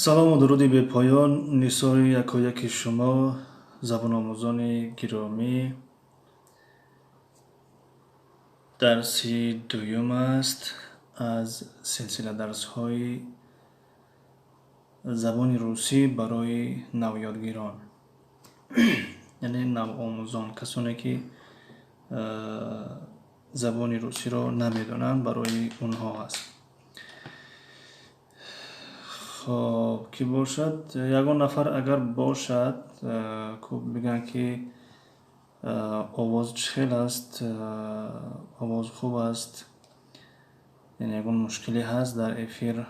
Салому дуруди бепоён нисори якояки шумо, забономӯзони гиромӣ. Дарси дуюм аст аз силсила дарсҳои забони русӣ барои навёдгирон, яъне навомӯзон, касоне ки забони русиро намедонанд, барои онҳо аст. Хоб, ки бошад, ягон нафар агар бошад, бигӯянд ки овоз чӣ хел аст, овоз хуб аст, яъне ягон мушкиле ҳаст дар эфир.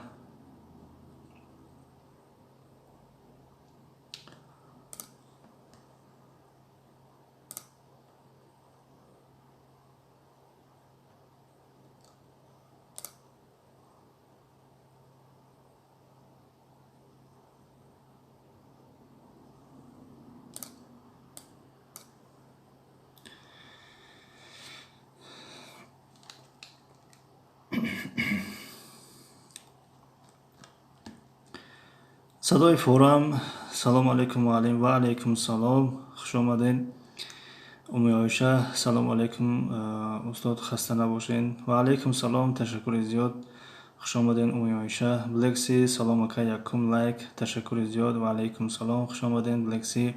Садои форам. Салому алайкум, муаллим. Ва алайкум салом, хуш омадед. Уми Оиша, салому алайкум, устод, хаста набошед. Ва алайкум салом, ташаккури зиёд, хуш омадед, Уми Оиша. Блекси, салом ака, якум лайк, ташаккури зиёд. Ва алайкум салом, хуш омадед, Блекси.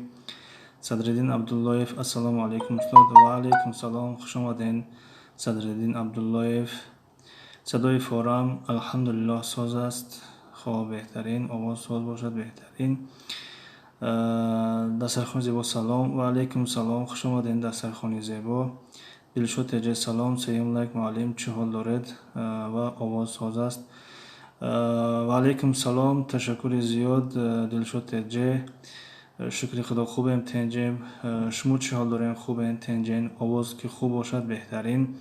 Садриддин Абдуллоев, ассалому алайкум, устод. Ва алайкум салом, хуш омадед, Садриддин Абдуллоев. Садои форам, алҳамдулиллоҳ, соз аст. Хоб, беҳтарин, овоз соз бошад, беҳтарин. Дастархони зебо, салом. Ва алайкум салом, хуш омадед, дастархони зебо. Дилшод теҷе, салом, сеюм лайк, муаллим, чӣ ҳол доред ва овоз соз аст? Ва алайкум салом, ташаккури зиёд, Дилшод теҷе. Шукри Худо, хубем, тенҷем. Шумо чӣ ҳол дорем? Хубен, тенҷен. Овоз ки хуб бошад, беҳтарин.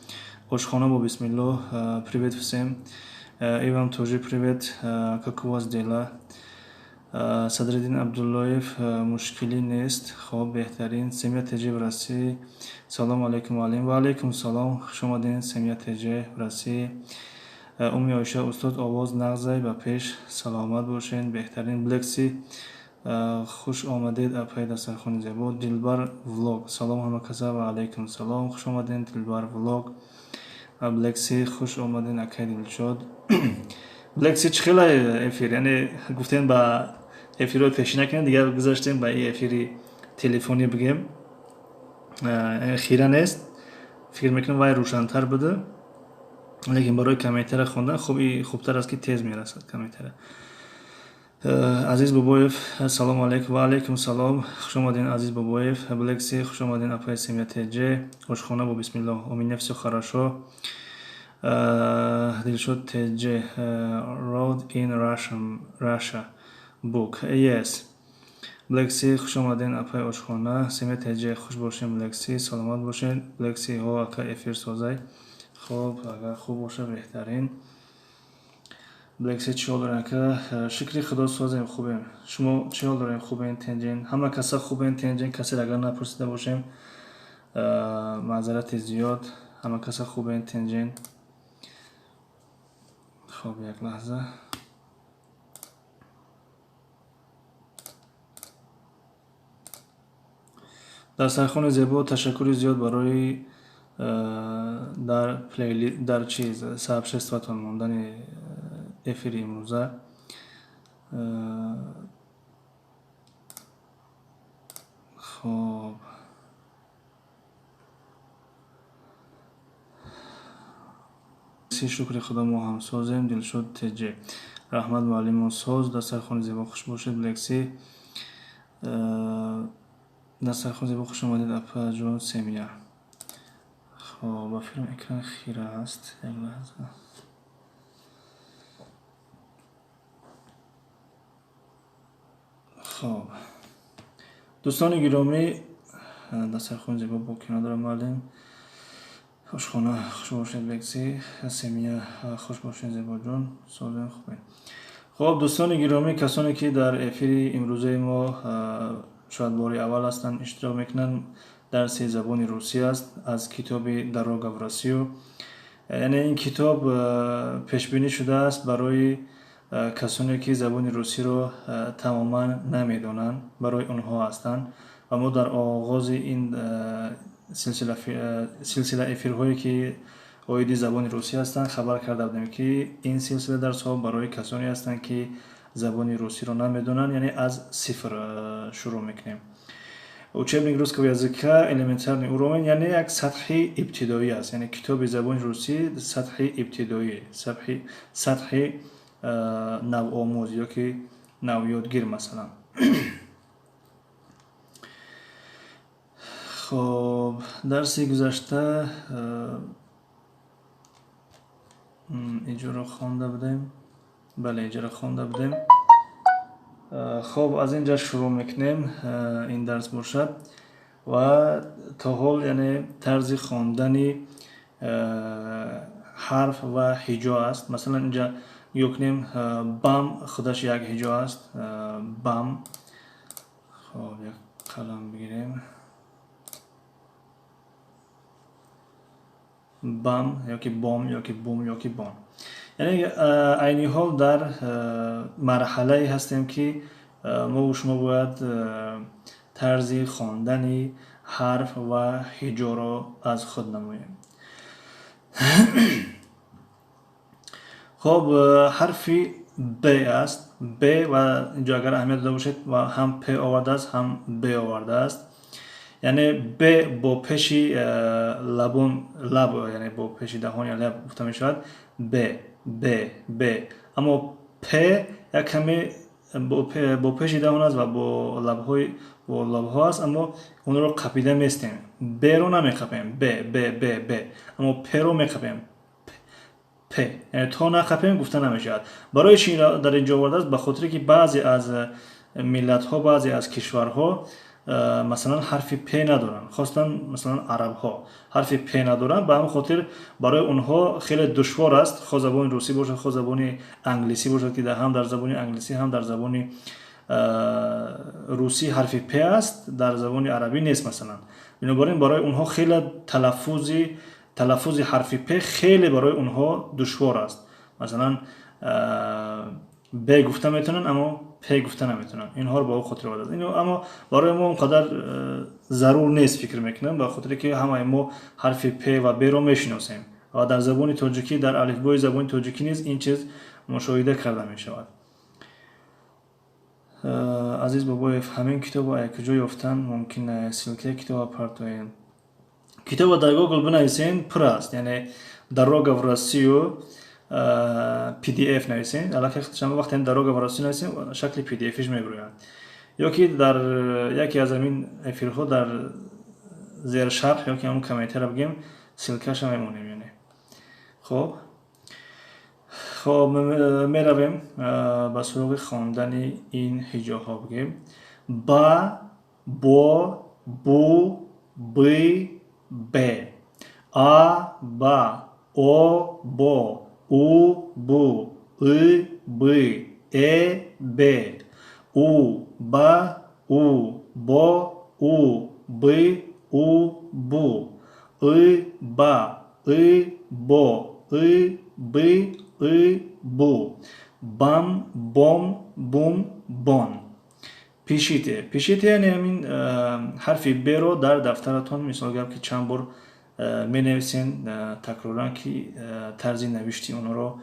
Ошхона бо бисмиллоҳ, привет всем. И вам тоже привет. Как у вас дела? Садриддин Абдуллоев, мушкилӣ нест. Хоб, беҳтарин. Семья ТЖ в России. Салому алайкум, муаллим. Ва алайкум салом, хуш омадед, Семья ТЖ в России. Уми Оиша, устод, овоз нағзай, ба пеш, саломат бошед, беҳтарин. Блекси, хуш омадед, апаи дастархони зебо. Дилбар влог, салом ҳама каса. Ва алайкум салом, хуш омадед, Дилбар влог. Блекси, хуш омадед, акай Дилшод. Блекси, чӣ хела эфир? Яъне гуфтем ба эфирҳои пешина кунем, дигар гузаштем ба ин эфири телефонӣ бигем. Хира нест, фикр мекунам вай рӯшантар буда, лекин барои комментария хондан хуб хубтар аст, ки тез мерасад комментария. Азиз Бобоев, салому алайкум. Ва алайкум салом, хуш омадед, Азиз Бобоев. Блекси, хуш омадед, апаи Семья ТЖ. Ошхона бо бисмиллоҳ, у меня всё хорошо. Дилшод ТЖ, wrote in Russian, Russia book, yes. Блекси, хуш омадед, апаи ошхона. Семья ТЖ, хуш бошед, Блекси, саломат бошед. Блекси, ҳо, ака, эфир созай. Хоб, агар хуб бошад, беҳтарин. Блекси, чӣ ҳол дорем, ака? Шукри Худо, созем, хубем. Шумо чӣ ҳол дорем? Хубен, тенҷен? Ҳама каса хубен, тенҷен? Касе агар напурсида бошем, маъзарати зиёд. Ҳама каса хубен, тенҷен? Хоб, як лаҳза. Дастархони зебо, ташаккури зиёд барои дар плейли дар чиз сообществотон мондани эфири имрӯза. Хоб, шукри Худо, мо ҳам созем. Дилшод ТЖ, раҳмат, муаллимо, соз. Дастархони зебо, хуш бошед, Блекси. Дастархони зебо, хуш омадед, апаҷон Семья. Хоб, ба филм экран хира аст, як лаҳза. Хоб, дӯстони гиромӣ, дастархони зебо бо кино дорам, муаллим. Ошхона, хуш бошед, Бекси. Семья, хуш бошед, Зебоҷон, созем, хубем. Хоб, дӯстони гиромӣ, касоне ки дар эфири имрӯзаи мо шояд бори аввал ҳастанд, иштирок мекунанд, дарси забони русӣ аст аз китоби «Дорога в Россию». Яъне ин китоб пешбинӣ шудааст барои Касоне ки забони русиро тамоман намедонанд, барои онҳо ҳастанд. Ва мо дар оғози ин силсила эфирҳое, ки оиди забони русӣ ҳастанд, хабар карда будем, ки ин силсила дарсҳо барои касоне ҳастанд, ки забони русиро намедонанд, яъне аз сифр шурӯъ мекунем. Учебник русского языка, элементарный уровень, яъне як сатҳи ибтидоӣ аст, яъне китоби забони русӣ сатҳи ибтидоӣ, сатҳи навомӯз ё ки навёдгир, масалан. Хоб, дарси гузашта иҷоро хонда будем. Бале, иҷоро хонда будем. Хоб, аз ин ҷа шурӯъ мекунем, ин дарс бошад ва то ҳол, яъне тарзи хондани ҳарф ва ҳиҷо аст. Масалан, инҷа нигоҳ кунем, бам худаш як ҳиҷо аст, бам. Хоб, як қалам бигирем. Бам ёки бом ёки бум ёки бон. Яъне айни ҳол дар марҳалае ҳастем, ки мову шумо бояд тарзи хондани ҳарф ва ҳиҷоро аз худ намоем. Хоб, ҳарфи б аст. Б, ва инҷо агар аҳамият дода бошед, ва ҳам п овардааст, ҳам б овардааст. Яъне б бо пеши лабон, лаб, яъне бо пеши даҳон я лаб гуфта мешавад б, б, б. Аммо п як каме бо пеши даҳон аст ва бо лабҳо аст, аммо онро қапида местем. Б-ро намеқапем, б, б, б, б, аммо п-ро меқапем, п. Яъне то нақапем, гуфта намешавад. Барои чи дар ин ҷо овардааст? Ба хотире ки баъзе аз миллатҳо, баъзе аз кишварҳо, масалан, ҳарфи п надоранд. Хостан, масалан, арабҳо ҳарфи п надоранд, ба ҳамин хотир барои онҳо хеле душвор аст, хо забони русӣ бошад, хо забони англисӣ бошад, ки ҳам дар забони англисӣ, ҳам дар забони русӣ ҳарфи п аст, дар забони арабӣ нест, масалан. Бинобар ин барои онҳо хеле талаффузи ҳарфи п хеле барои онҳо душвор аст. Масалан, б гуфта метавонанд, аммо п гуфта наметавонанд. Инҳоро ба ӯ хотир овардааст. Аммо барои мо он қадар зарур нест, фикр мекунам, ба хотире ки ҳамаи мо ҳарфи п ва б-ро мешиносем ва дар забони тоҷикӣ, дар алифбои забони тоҷикӣ низ ин чиз мушоҳида карда мешавад. Азиз Бобоев, ҳамин китобро аз куҷо ёфтан мумкин аст? Ссылкаи китобро партоем. Китобро дар Google бинависен, пур аст, яъне «Дорога в Россию» PDF нависен. Аллакай вақте «Дорога в Россию» нависем, шакли PDF-иш мебирояд. Ё ки дар яке аз ҳамин эфирҳо дар зершарҳ ё ки ҳамон комментария бигем, ссылкаша мемонем, яъне. Хоб, меравем ба суроғи хондани ин ҳиҷоҳо, бигем: ба, бо, бу, бы, бе, а, ба, о, бо, у, бу, ы, бы, э, бе, у, ба, у, бо, у, бы, у, бу, ы, ба, ы, бо, ы, бы, ы, бу, бам, бом, бум, бон. Пишите. Пишите, яъне ҳамин ҳарфи б-ро дар дафтаратон, мисол гап, ки чанд бор менависен такроран, ки тарзи навишти онро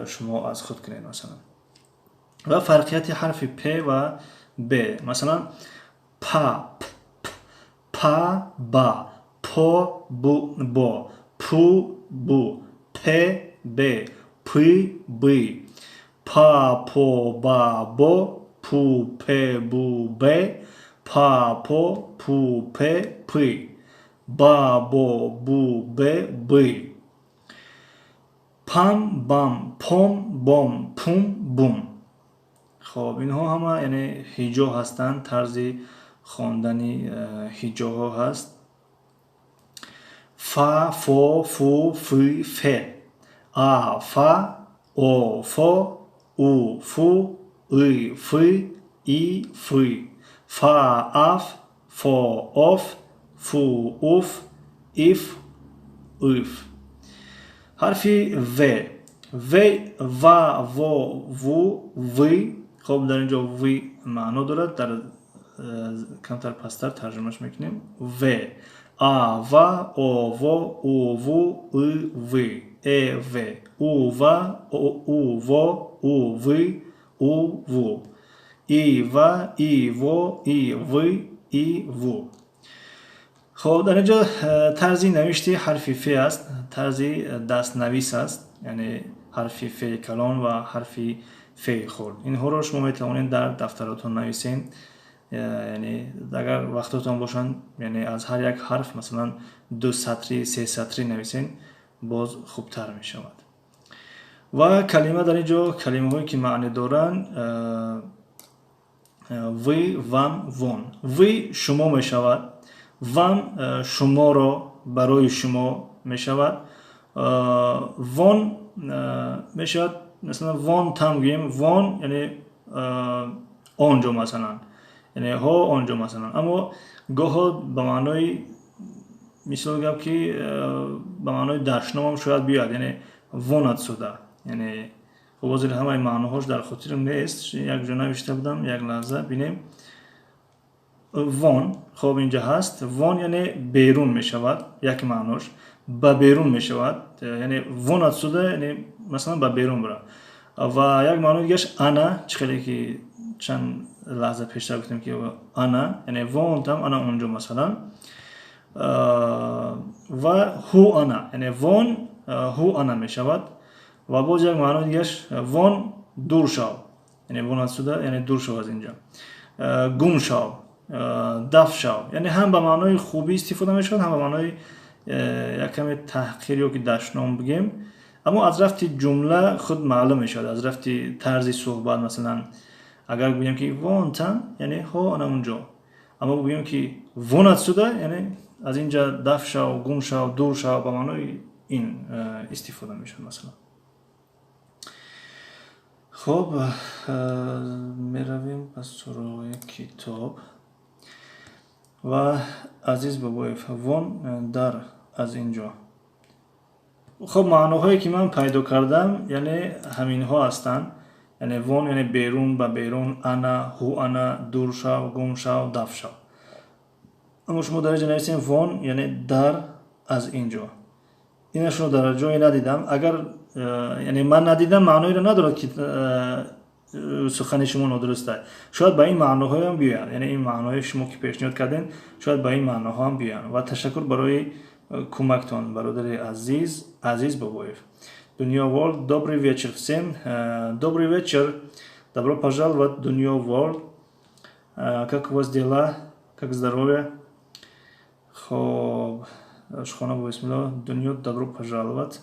шумо аз худ кунед, масалан. Ва фарқияти ҳарфи п ва б. Масалан, па, п, п, па, ба, по, бу, бо, пу, бу, пе, бе, пы, бы, па, по, ба, бо, пу, пе, бу, бе, па, по, пу, пе, пы, ба, бо, бу, бе, бы, пам, бам, пом, бом, пум, бум. Хоб, инҳо ҳама, яъне, ҳиҷо ҳастанд, тарзи хондани ҳиҷоҳо ҳаст. Фа, фо, фу, фы, фе, а, фа, о, фо, у, фу, ы, фы, и, фы, фа, аф, фо, оф, фу, уф, иф, ыф. Ҳарфи в. В, ва, во, ву, вы. Хоб, дар ин ҷо вы маъно дорад, дар камтар пасттар тарҷумаш мекунем. В, а, ва, о, во, у, ву, ы, вы, э, в, у, ва, у, во, у, вы, у, ву, и, ва, и, во, и, вы, и, ву. Хоб, дар ин ҷо тарзи навишти ҳарфи фе аст, тарзи дастнавис аст, яъне ҳарфи феи калон ва ҳарфи феи хурд. Инҳоро шумо метавонед дар дафтаратон нависед, яъне агар вақтотон бошанд, яъне аз ҳар як ҳарф, масалан, ду сатри, се сатрӣ нависед, боз хубтар мешавад. Ва калима, дар ин ҷо калимаҳое, ки маъне доранд: вы, вам, вон. Вы шумо мешавад, вам шуморо, барои шумо мешавад, вон мешавад, масалан, вон там гӯем, вон яъне он ҷо, масалан, яъне ҳо он ҷо, масалан. Аммо гоҳо ба маънои, мисол гап, ки ба маънои дашномам шояд биёяд, яъне вон отсюда. Яъне хоб, ҳозир ҳамаи маъноҳош дар хотирам нест, як ҷо навишта будам, як лаҳза бинем. Вон, хоб, инҷа ҳаст. Вон яъне берун мешавад, як маънош ба берун мешавад, яъне вон отсюда, яъне масалан ба берун бира. Ва як маънои дигаш ана, чӣ хеле ки чанд лаҳза пештар гуфтем, ки ана яъне вон там, ана онҷо, масалан. Ва ҳу ана, яъне вон ҳу ана мешавад. Ва боз як маънои дигаш вон, дур шав, яъне вон отсюда, яъне дур шав аз инҷа, гум шав, даф шав. Яъне ҳам ба маънои хубӣ истифода мешавад, ҳам ба маънои як каме таҳқир ё ки дашном бигем. Аммо аз рафти ҷумла худ маълум мешавад, аз рафти тарзи суҳбат. Масалан, агар гӯем, ки вон там, яъне ҳо ана унҷо, аммо гӯем, ки вон отсюда, яъне аз инҷа даф шав, гум шав, дур шав, ба маънои ин истифода мешавад, масалан. Хоб, меравем ба суроғи китоб. Ва Азиз Бобоев: вон, дар, аз ин ҷо. Хоб, маъноҳое, ки ман пайдо кардам, яъне ҳаминҳо ҳастанд. Яъне вон яъне берун, ба берун, ана, ҳу ана, дур шав, гум шав, даф шав. Аммо шумо дар инҷа нависем: вон яъне дар, аз ин ҷо. Инашро дар ҷое надидам. Агар яъне ман надидам, маъноеро надорад, ки сухани шумо нодуруст аст. Шояд ба ин маъноҳоям биёянд, яъне ин маъноҳои шумо, ки пешниҳод кардем, шояд ба ин маъноҳоам биёянд. Ва ташаккур барои кӯмактон, бародари азиз Азиз Бобоев. Дунё World: добрый вечер всем. Добрый вечер, добро пожаловать, Дунё World. Как у вас дела, как здоровье? Хоб, Ошхона Бобисмилло: Дунё, добро пожаловать.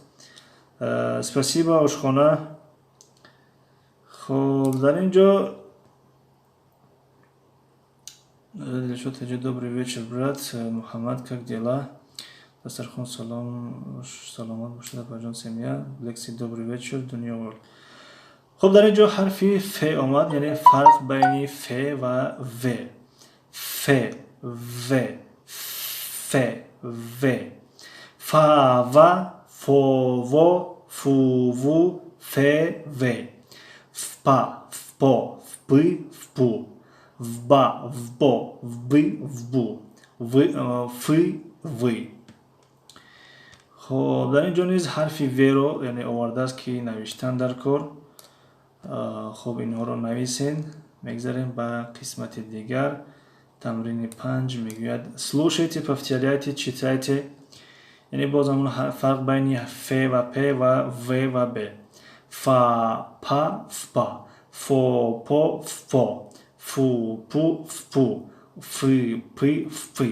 Спасибо, Ошхона. Хоб, дар ин ҷо Дилшод Таҷи: добрый вечер, брат Муҳаммад, как дела? Дастархон: салом, саломат бошед, апаҷон, семья. Лекси: добрый вечер, Дунё World. Хоб, дар ин ҷо ҳарфи ф омад, яъне фарқ байни ф ва в. Ф, в, ф, в, фа, ва, фо, во, фу, ву, фе, ве, впа, впо, впы, впу, вба, вбо, вбы, вбу, фы, вы. Хоб, дар ин ҷо низ ҳарфи веро, яъне, овардааст, ки навиштан дар кор. Хоб, инҳоро нависен. Мегзарем ба қисмати дигар. Тамрини 5 мегӯяд: слушайте, повторяйте, читайте. Яъне боз ҳамон фарқ байни ф ва п ва в ва б. Фа, па, фпа, фо, по, фпо, фу, пу, фпу, фы, пы, фпы,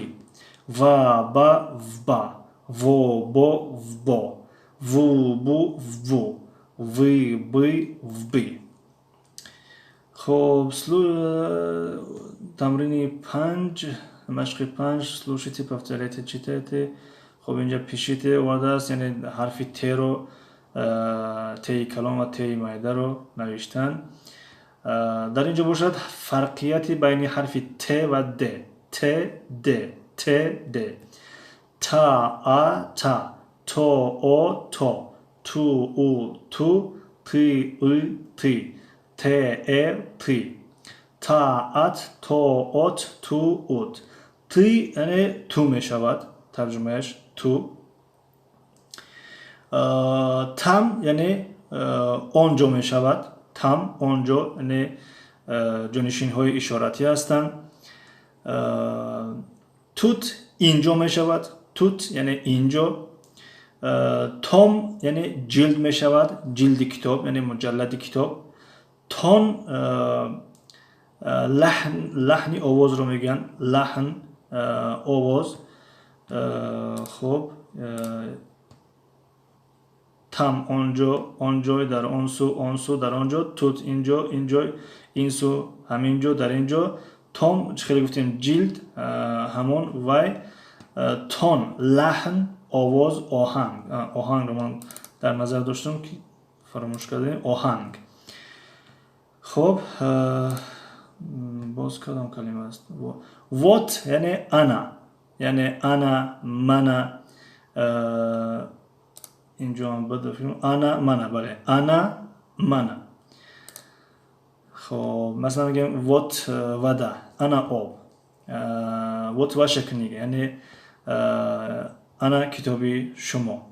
ва, ба, вба, во, бо, вбо, ву, бу, вбу, вы, бы, вбы. Хоб, тамрини 5, машқи 5: слушайте, повторяйте, читайте. Хоб, инҷа пишите овардааст, яъне ҳарфи теро, теи калон ва теи майдаро навиштан. Дар ин ҷо бошад фарқияти байни ҳарфи т ва д. Т, д, т, д. Та, а, та, то, о, то, ту, у, ту, ты, ы, ты, те, э, ты, та, ат, то, от, ту, ут. Ты яъне ту мешавад, тарҷумааш ту. Там яъне он ҷо мешавад, там, он ҷо, яъне ҷонишинҳои ишоратӣ ҳастанд. Тут инҷо мешавад, тут яъне инҷо. Том яъне ҷилд мешавад, ҷилди китоб, яъне муҷаллади китоб. Тон лаҳн, лаҳни овозро мегӯянд, лаҳн, овоз. Хуб, там онҷо, он ҷой, дар он сӯ, он сӯ, дар он ҷо, тут инҷо, инҷой, ин сӯ, ҳамин ҷо, дар ин ҷо. Том чӣ хеле гуфтем, ҷилд, ҳамон, вай. Тон лаҳн, овоз, оҳанг. Оҳангро ман дар назар доштам, ки фаромӯш кардем, оҳанг. Хуб, боз кадом калима аст? Вот яъне ана, яъне ана, мана. Инҷоам ана, мана, бале, ана, мана. Хоб, масалан мегӯем: вот вода, ана об, вот ваша книга, яъне ана китоби шумо.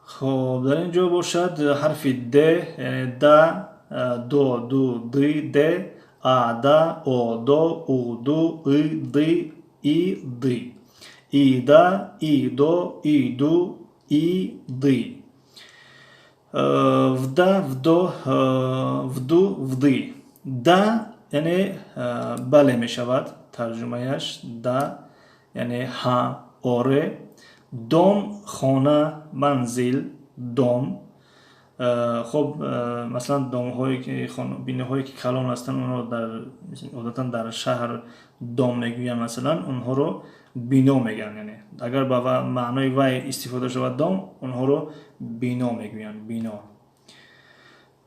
Хоб, дар ин ҷо бошад ҳарфи д, яъне да, до, ду, ды, д, а, да, о, до, у, ду, ы, ды, и, ды, и, да, и, до, и, ду, и, ды, вда, вдо, вду, вды. Да яъне бале мешавад тарҷумаяш, да яъне ҳа, оре. Дом хона, манзил, дом. Хоб, масалан, домҳое ки, биноҳое ки калон ҳастанд, онҳоро дар одатан дар шаҳр дом мегӯянд, масалан, онҳоро бино мегӯянд. Яъне агар ба маънои вай истифода шавад дом, онҳоро бино мегӯянд, бино.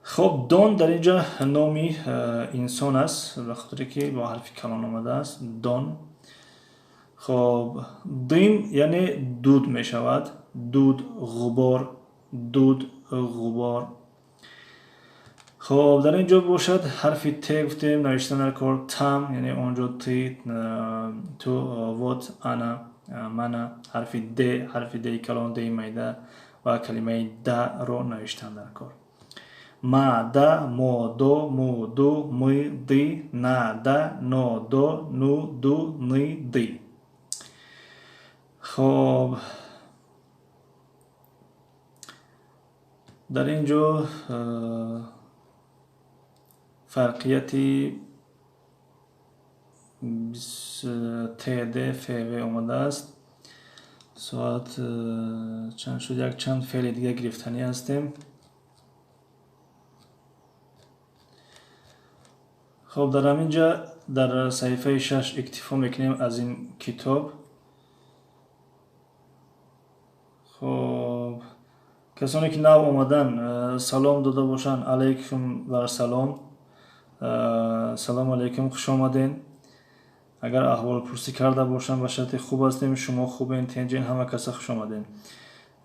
Хоб, Дон дар ин ҷо номи инсон аст, ба хотире ки бо ҳарфи калон омадааст, Дон. Хоб, дым яъне дуд мешавад, дуд, ғубор, дуд, ғубор. Хоб, дар ин ҷо бошад ҳарфи т гуфтем, навишта дар кор, там яъне он ҷо, ты, ту, вот ана, мана, ҳарфи д, ҳарфи ди калон, ди майда ва калимаи да-ро навиштан дар кор. Ма, да, мо, до, му, ду, мы, ды, на, да, но, до, ну, ду, ны, ды. Хоб, дар ин ҷо фарқияти тд, фв омадааст. Соат чанд шуд? Якчанд феъли дига гирифтанӣ ҳастем. Хоб, дар ҳамин ҷа дар саҳифаи 6 иктифо мекунем аз ин китоб. Хоб, касоне ки нав омадан, салом дода бошанд, алайкум бар салом, салом алайкум, хуш омаден. Агар аҳволпурсӣ карда бошанд, ба шарти хуб ҳастем, шумо хубен, тенҷен, ҳама каса хуш омаден.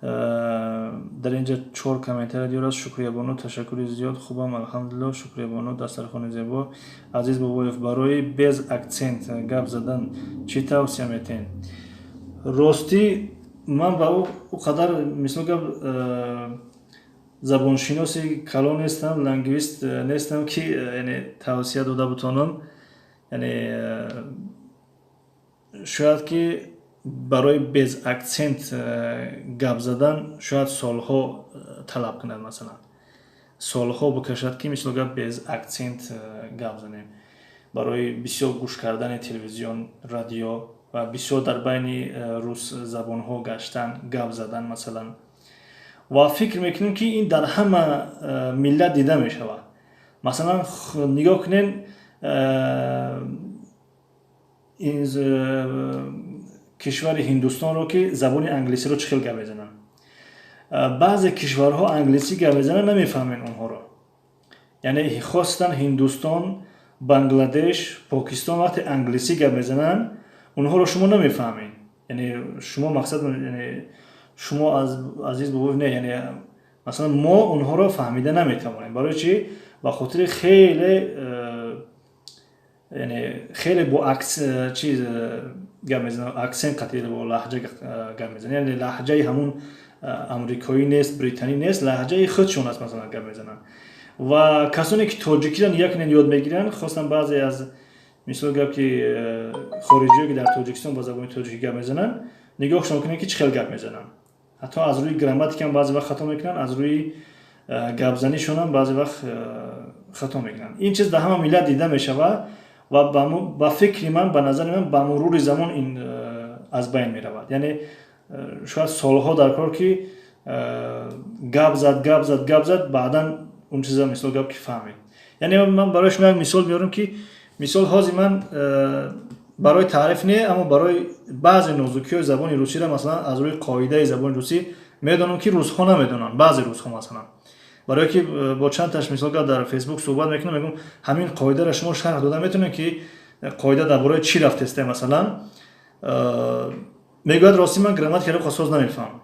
Дар ин ҷа 4 комментария диёр аст. Шукриябону, ташаккури зиёд, хубам, алҳамдулилло. Шукриябону, дастархони зебо. Азиз Бобоев, барои без акцент гап задан чӣ тавсия метиҳед? Ростӣ, ман ба ӯ қадар, мисол гап, забоншиноси калон нестам, лингвист нестам, ки яъне тавсия дода бутонам. Яъне шояд ки барои без акцент гап задан шояд солҳо талаб кунад, масалан, солҳо бикашад, ки мисол гап, без акцент гап занем, барои бисёр гӯш кардани телевизион, радио ва бисёр дар байни русзабонҳо гаштан, гап задан, масалан. Ва фикр мекунем, ки ин дар ҳама миллат дида мешавад. Масалан, нигоҳ кунем кишвари Ҳиндустонро, ки забони англисиро чӣ хел гап мезананд. Баъзе кишварҳо англисӣ гап мезананд, намефаҳмем онҳоро. Яъне хосатан Ҳиндустон, Бангладеш, Покистон вақте англисӣ гап мезананд, онҳоро шумо намефаҳмед. Яъне шумо мақсад, яъне Шумо аз Азиз Бобоев не, яъне масалан мо онҳоро фаҳмида наметавонем. Барои чӣ? Ба хотири хеле, яъне хеле бо чиз гап мезананд, акцент қатъи, бо лаҳҷа гап мезананд. Яъне лаҳҷаи ҳамун амрикоӣ нест, британӣ нест, лаҳҷаи худшон аст, масалан гап мезананд. Ва касоне ки тоҷикиро нигоҳ кунед, ёд мегиранд, хостан баъзе аз мисол гап ки хориҷиё ки дар Тоҷикистон ба забони тоҷикӣ гап мезананд, нигоҳшон кунед ки чӣ хел гап мезананд. Ҳатто аз рӯи грамматикам баъзе вақт хато мекунанд, аз рӯи гапзанишонам баъзе вақт хато мекунанд. Ин чиз дар ҳама миллат дида мешавад ва ба фикри ман, ба назари ман, ба мурури замон ин аз байн меравад. Яъне шояд солҳо дар кор ки гап зад, гап зад, гап зад, баъдан он чиза мисол гап ки фаҳмед. Яъне ман барои шумо як мисол меорам ки мисол ҳозир ман барои таъриф не, аммо барои баъзе нозукиҳои забони русиро, масалан аз рӯи қоидаи забони русӣ медонам ки русҳо намедонанд, баъзе русҳо масалан. Барое ки бо чанд таш мисол гап дар Фейсбук суҳбат мекунам, мегӯям ҳамин қоидаро шумо шарҳ дода метавонед ки қоида дар бораи чӣ рафтеста масалан. Мегӯяд ростӣ ман грамматикаро соз намефаҳмам.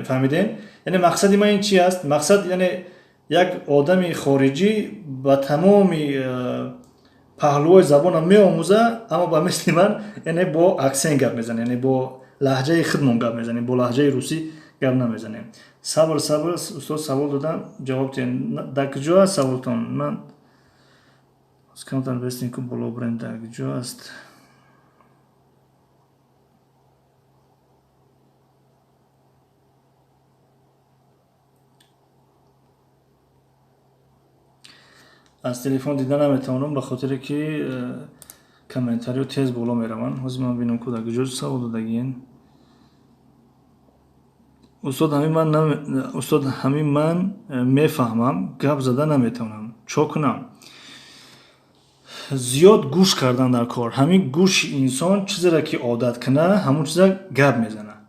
Фаҳмидем? Яъне мақсади ман ин чи аст? Мақсад яъне як одами хориҷӣ ба тамоми паҳлӯҳои забонам меомӯзад, аммо ба мисли ман яъне бо акцент гап мезанем, яъне бо лаҳҷаи худмон гап мезанем, бо лаҳҷаи русӣ гап намезанем. Сабр, сабр, устод савол додам, ҷавоб диҳем. Дар куҷо аст саволтон? Ман камтар бестем ку боло бирем, дар куҷо аст? Аз телефон дида наметавонам, ба хотире ки комментариҳо тез боло мераванд. Ҳозир ман бинам ку дар куҷо савол додагиен. Устод ҳамин ман мефаҳмам, гап зада наметавонам, чо кунам? Зиёд гӯш кардан дар кор. Ҳамин гӯши инсон чизеро ки одат кунад, ҳамон чиза гап мезанад.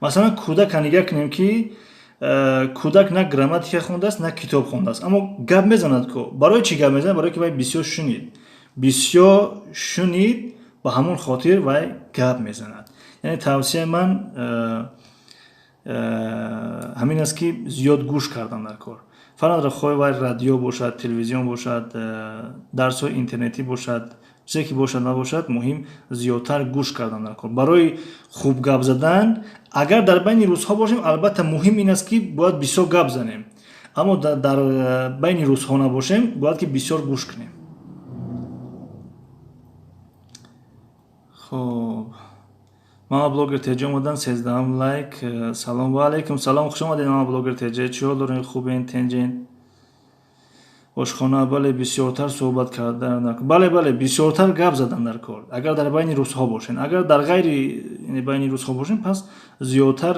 Масалан кӯдака нигоҳ кунем ки кӯдак на грамматика хондааст, на китоб хондааст, аммо гап мезанад ку. Барои чӣ гап мезанад? Барое ки вай бисёр шунид, бисёр шунид, ба ҳамон хотир вай гап мезанад. Яъне тавсияи ман ҳамин аст ки зиёд гӯш кардан дар кор. Фарқ надорад, хоҳ вай радио бошад, телевизион бошад, дарсҳои интернетӣ бошад, чизе ки бошад набошад, муҳим зиёдтар гӯш кардан дар кор. Барои хуб гап задан, агар дар байни русҳо бошем, албатта муҳим ин аст ки бояд бисёр гап занем, аммо дар байни русҳо набошем, бояд ки бисёр гӯш кунем. Хоб, мама блогер теҷа омадан, 13-ам лайк. Салом ва алайкум салом, хуш омадед мама блогер теҷа. Чӣ ҳол доред? Хубен, тенҷен? Ошхона, бале, бисёртар суҳбат кардан дар кор. Бале, бале, бисёртар гап задан дар кор. Агар дар байни русҳо бошен, агар дар ғайри байни русҳо бошен, пас зиёдтар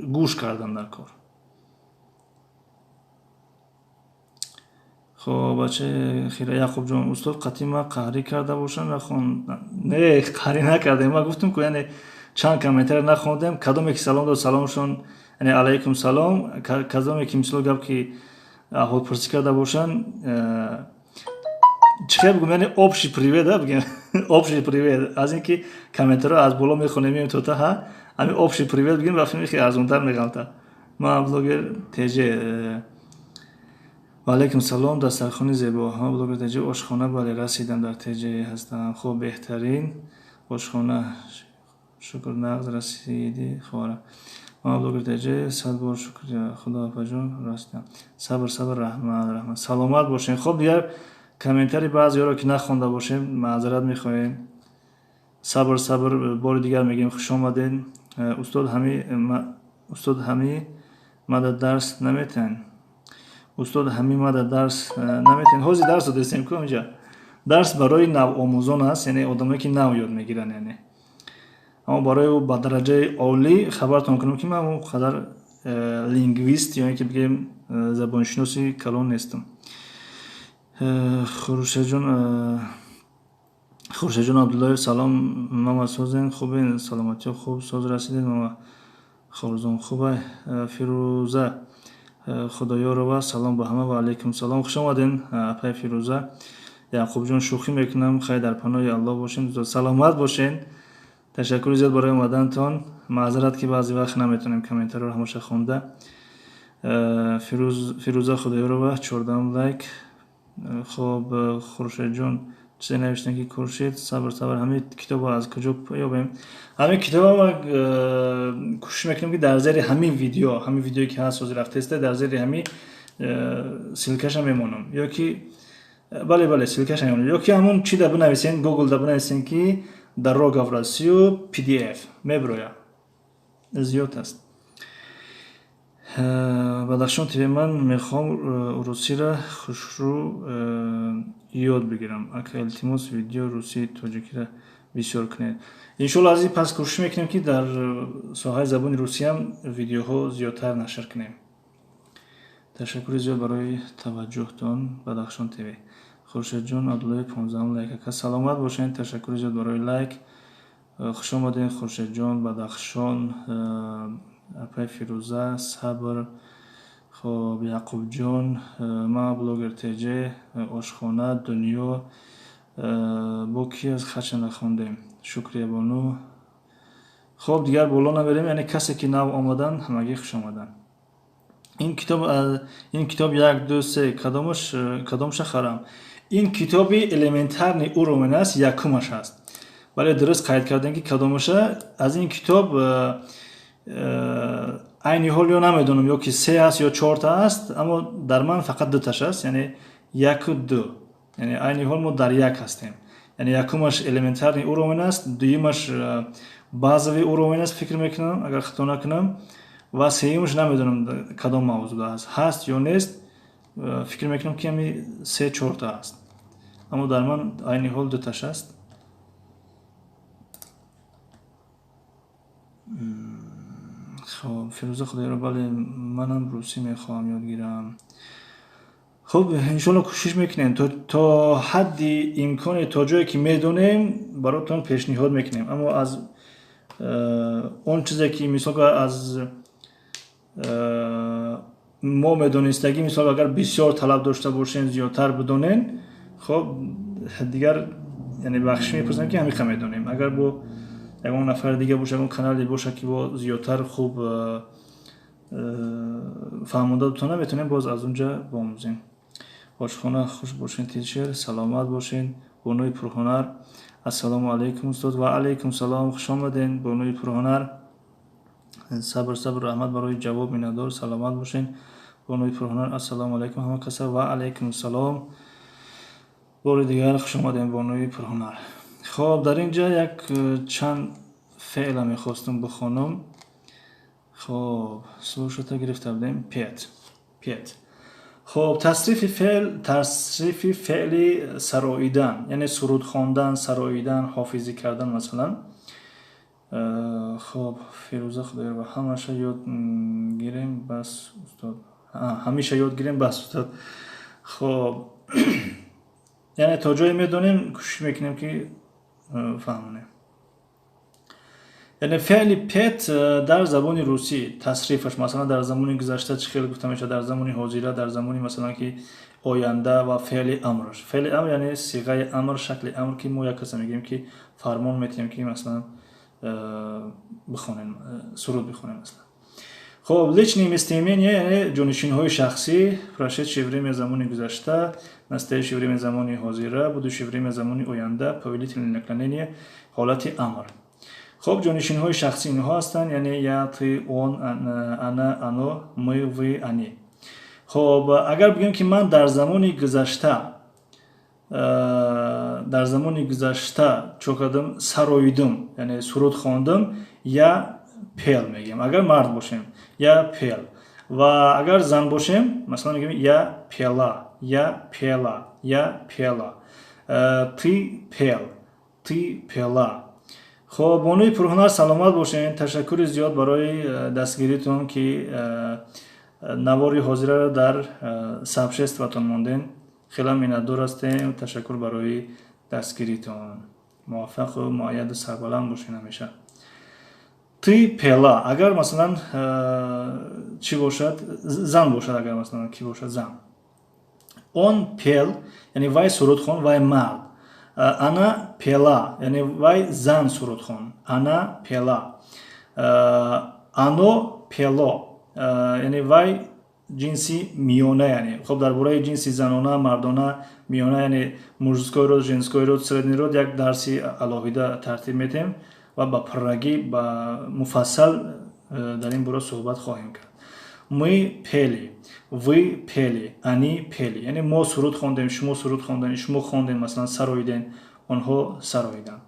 гӯш кардан дар кор. Хоб, бачаи хира Яқубҷон, устод қатъи ма қаҳрӣ карда бошанд, нахон. Не, қаҳрӣ накардем. Ма гуфтам ку, яъне чанд комментариро нахондем. Кадоме ки салом дод, саломшон, яъне алайкум салом. Кадоме ки мисол гап ки аҳволпурсӣ карда бошанд, чӣ хел бигӯм, яъне общий привет, бигем, общий привет. Аз ин ки комментариро аз боло мехонем, меем то таҳа, ҳамин общий привет бигем, рафтем хеле арзонтар меғалта. Ман блогер теҷ. Ва алайкум салом, дастархони зебо. Ҳама блогер теҷ ошхона, бале, расидам, дар теҷ ҳастам. Хуб, беҳтарин ошхона, шукр, нағз расидӣ хора. Ман блогер теҷ, 100 бор шукр, худо апаҷон, расидам. Сабр, сабр, раҳмат, раҳмат. Саломат бошед. Хоб, дигар комментари баъзеҳоро ки нахонда бошем, маъзарат мехоҳем. Сабр, сабр, бори дигар мегӯем хуш омадед. Устод ҳами мада дарс наметиҳанд? Устод ҳами мада дарс наметиҳанд? Ҳозир дарс додестем ку инҷа. Дарс барои навомӯзон аст, яъне одамое ки нав ёд мегиранд, яъне. Аммо барои ӯ ба дараҷаи олӣ хабартон кунам ки ман он қадар лингвист ё ин ки бигӯем забоншиноси калон нестам. Хуршедҷон Абдуллоев, салом, мама созен, хубен, саломатиё хуб, соз расидед, мама Хорзон хубай. Фирӯза Худоёрова, салом ба ҳама, ва алайкум салом, хуш омаден апай Фирӯза. Яъқубҷон, шӯхӣ мекунам, хайр, дар паноҳи Аллоҳ бошен, саломат бошен. Ташаккури зиёд барои омадантон. Маъзарат, ки баъзе вақт наметавонем комментариро ҳамаша хонда. Фирӯза Худоёрова, 14-ум лайк. Хоб, Хуршедҷон чизе навиштем, ки куршед. Сабр, сабр. Ҳамин китобро аз куҷо ёбем? Ҳамин китобро ма кӯшиш мекунем, ки дар зери ҳамин видео, ҳамин видеое ки ҳаст, ҳозир рафтеста, дар зери ҳамин ссылкаша мемонам ё ки, бале, бале, ссылкаша мемонам, ё ки ҳамон чи да бинависен, Google да бинависен, ки «Дорога в Россию» PDF мебирояд, зиёд аст. Бадахшон ТВ, ман мехоҳам русиро хушрӯ ёд бигирам. Ака, илтимос, видео русии тоҷикиро бисёр кунед. Иншоалло, аз ин пас кӯшиш мекунем, ки дар соҳаи забони русиям видеоҳо зиёдтар нашр кунем. Ташаккури зиёд барои таваҷҷӯҳтон, Бадахшон ТВ. Хуршедҷон Абдуллоев, 15-ум лайк. Ака, саломат бошед, ташаккури зиёд барои лайк. Хуш омадед, Хуршедҷон, Бадахшон, апай Фирӯза, Сабр. Хоб, Яқубҷон, ма блогер ТЖ, ошхона, дунё. Бо ки аз хача нахондем? Шукриябону. Хоб, дигар боло намерем, яъне касе ки нав омаданд, ҳамагӣ хуш омаданд. Ин китоб як, ду, се, кадомаш, кадомша харам? Ин китоби элементарный уровень аст, якумаш аст. Вале дуруст қайд кардем, ки кадомаша аз ин китоб. Айни ҳол ё намедонам, ё ки се аст, ё чорта аст, аммо дар ман фақат дуташ аст, яъне яку ду. Яъне айни ҳол мо дар як ҳастем, яъне якумаш элементарный уровень аст, дуюмаш базовый уровень аст, фикр мекунам, агар хато накунам, ва сеюмаш намедонам кадом мавзӯъ аст, ҳаст ё нест. Фикр мекунам, ки ҳами се, чорта аст, аммо дар ман айни ҳол дуташ аст. Хоб, Фирӯза Худоёро, бале, манам русӣ мехоҳам ёд гирам. Хуб, иншоалло, кӯшиш мекунем то ҳадди имконе, то ҷое ки медонем, баротон пешниҳод мекунем, аммо аз он чизе ки, мисол, аз мо медонистагӣ, мисол, агар бисёр талаб дошта бошем, зиёдтар бидонем, хоб, дигар, яъне бахшиш мепурсам, ки ҳамиқа медонем. Агар бо ягон нафари дига боша, ягон канале боша, ки бо зиёдтар хуб фаҳмонда бутона, метавонем боз аз унҷа биомӯзем. Ошхона, хуш бошен, teacher, саломат бошен. Бонуи пурҳунар, ассалому алайкум, устод. Ва алайкум салом, хуш омаден, бонуи пурҳунар. Сабр, сабр, раҳмат барои ҷавоб, миннатдор, саломат бошен. Бонуи пурҳунар, ассалому алайкум ҳама каса. Ва алайкум салом, бори дигар хуш омадем, бонуи пурҳунар. Хоб, дар ин ҷа як чанд феъла мехостум бихонам. Хоб, слушата гирифта будем, петь, петь. Хоб, тасрифи феъл, тасрифи феъли сароидан, яъне суруд хондан, сароидан, ҳофизӣ кардан, масалан. Хоб, Фирӯза Худоёрова, ҳамаша ёд гирем бас, устод, ҳамеша ёд гирем бас, устод. Хоб, яъне то ҷое медонем, кӯшиш мекунем, ки фаҳмонем. Яъне феъли петь дар забони русӣ тасрифаш, масалан, дар замони гузашта чӣ хел гуфта мешавад, дар замони ҳозира, дар замони, масалан, ки оянда ва феъли амраш. Феъли амр, яъне сиғаи амр, шакли амр, ки мо як каса мегӯем, ки фармон метиҳем, ки масалан бихонем, суруд бихонем, масалан. Хоб, личные местоимения, яъне ҷонишинҳои шахсӣ: прошедшее время замони гузашта, настоящее время замони ҳозира, будущее время замони оянда, повелительное наклонение, ҳолати амр. Хоб, ҷонишинҳои шахсӣ инҳо ҳастанд, яъне я, ты, он, она, оно, мы, вы, они. Хоб, агар бигӯем, ки ман дар замони гузашта чо кардам? Сароидум, яъне суруд хондум. Я пел мегӯем, агар мард бошем, я пел, ва агар зан бошем, масалан, мегӯем я пела, я пела, я пела, ты пел, ты пела. Хоб, бонуи пурҳунар, саломат бошед, ташаккури зиёд барои дастгиритон, ки навори ҳозираро дар сообществотон мондем. Хеле миннатдор ҳастем, ташаккур барои дастгиритон. Муваффақу муайяду сарбаланд бошед ҳамеша. Ты пела, агар, масалан, чӣ бошад, зан бошад, агар, масалан, кӣ бошад, зан. Он пел, яъне вай суруд хон, вай мард. Она пела, яъне вай зан суруд хонд. Она пела. Оно пело, яъне вай ҷинси миёна. Яъне хоб, дар бораи ҷинси занона, мардона, миёна, яъне мужской род, женской род, средний род як дарси алоҳида тартиб метиҳем ва ба пуррагӣ, ба муфассал дар ин бора суҳбат хоҳем кард. Мы пели, вы пели, они пели, яъне мо суруд хондем, шумо суруд хондем, шумо хондем, масалан, сароидем, онҳо сароиданд.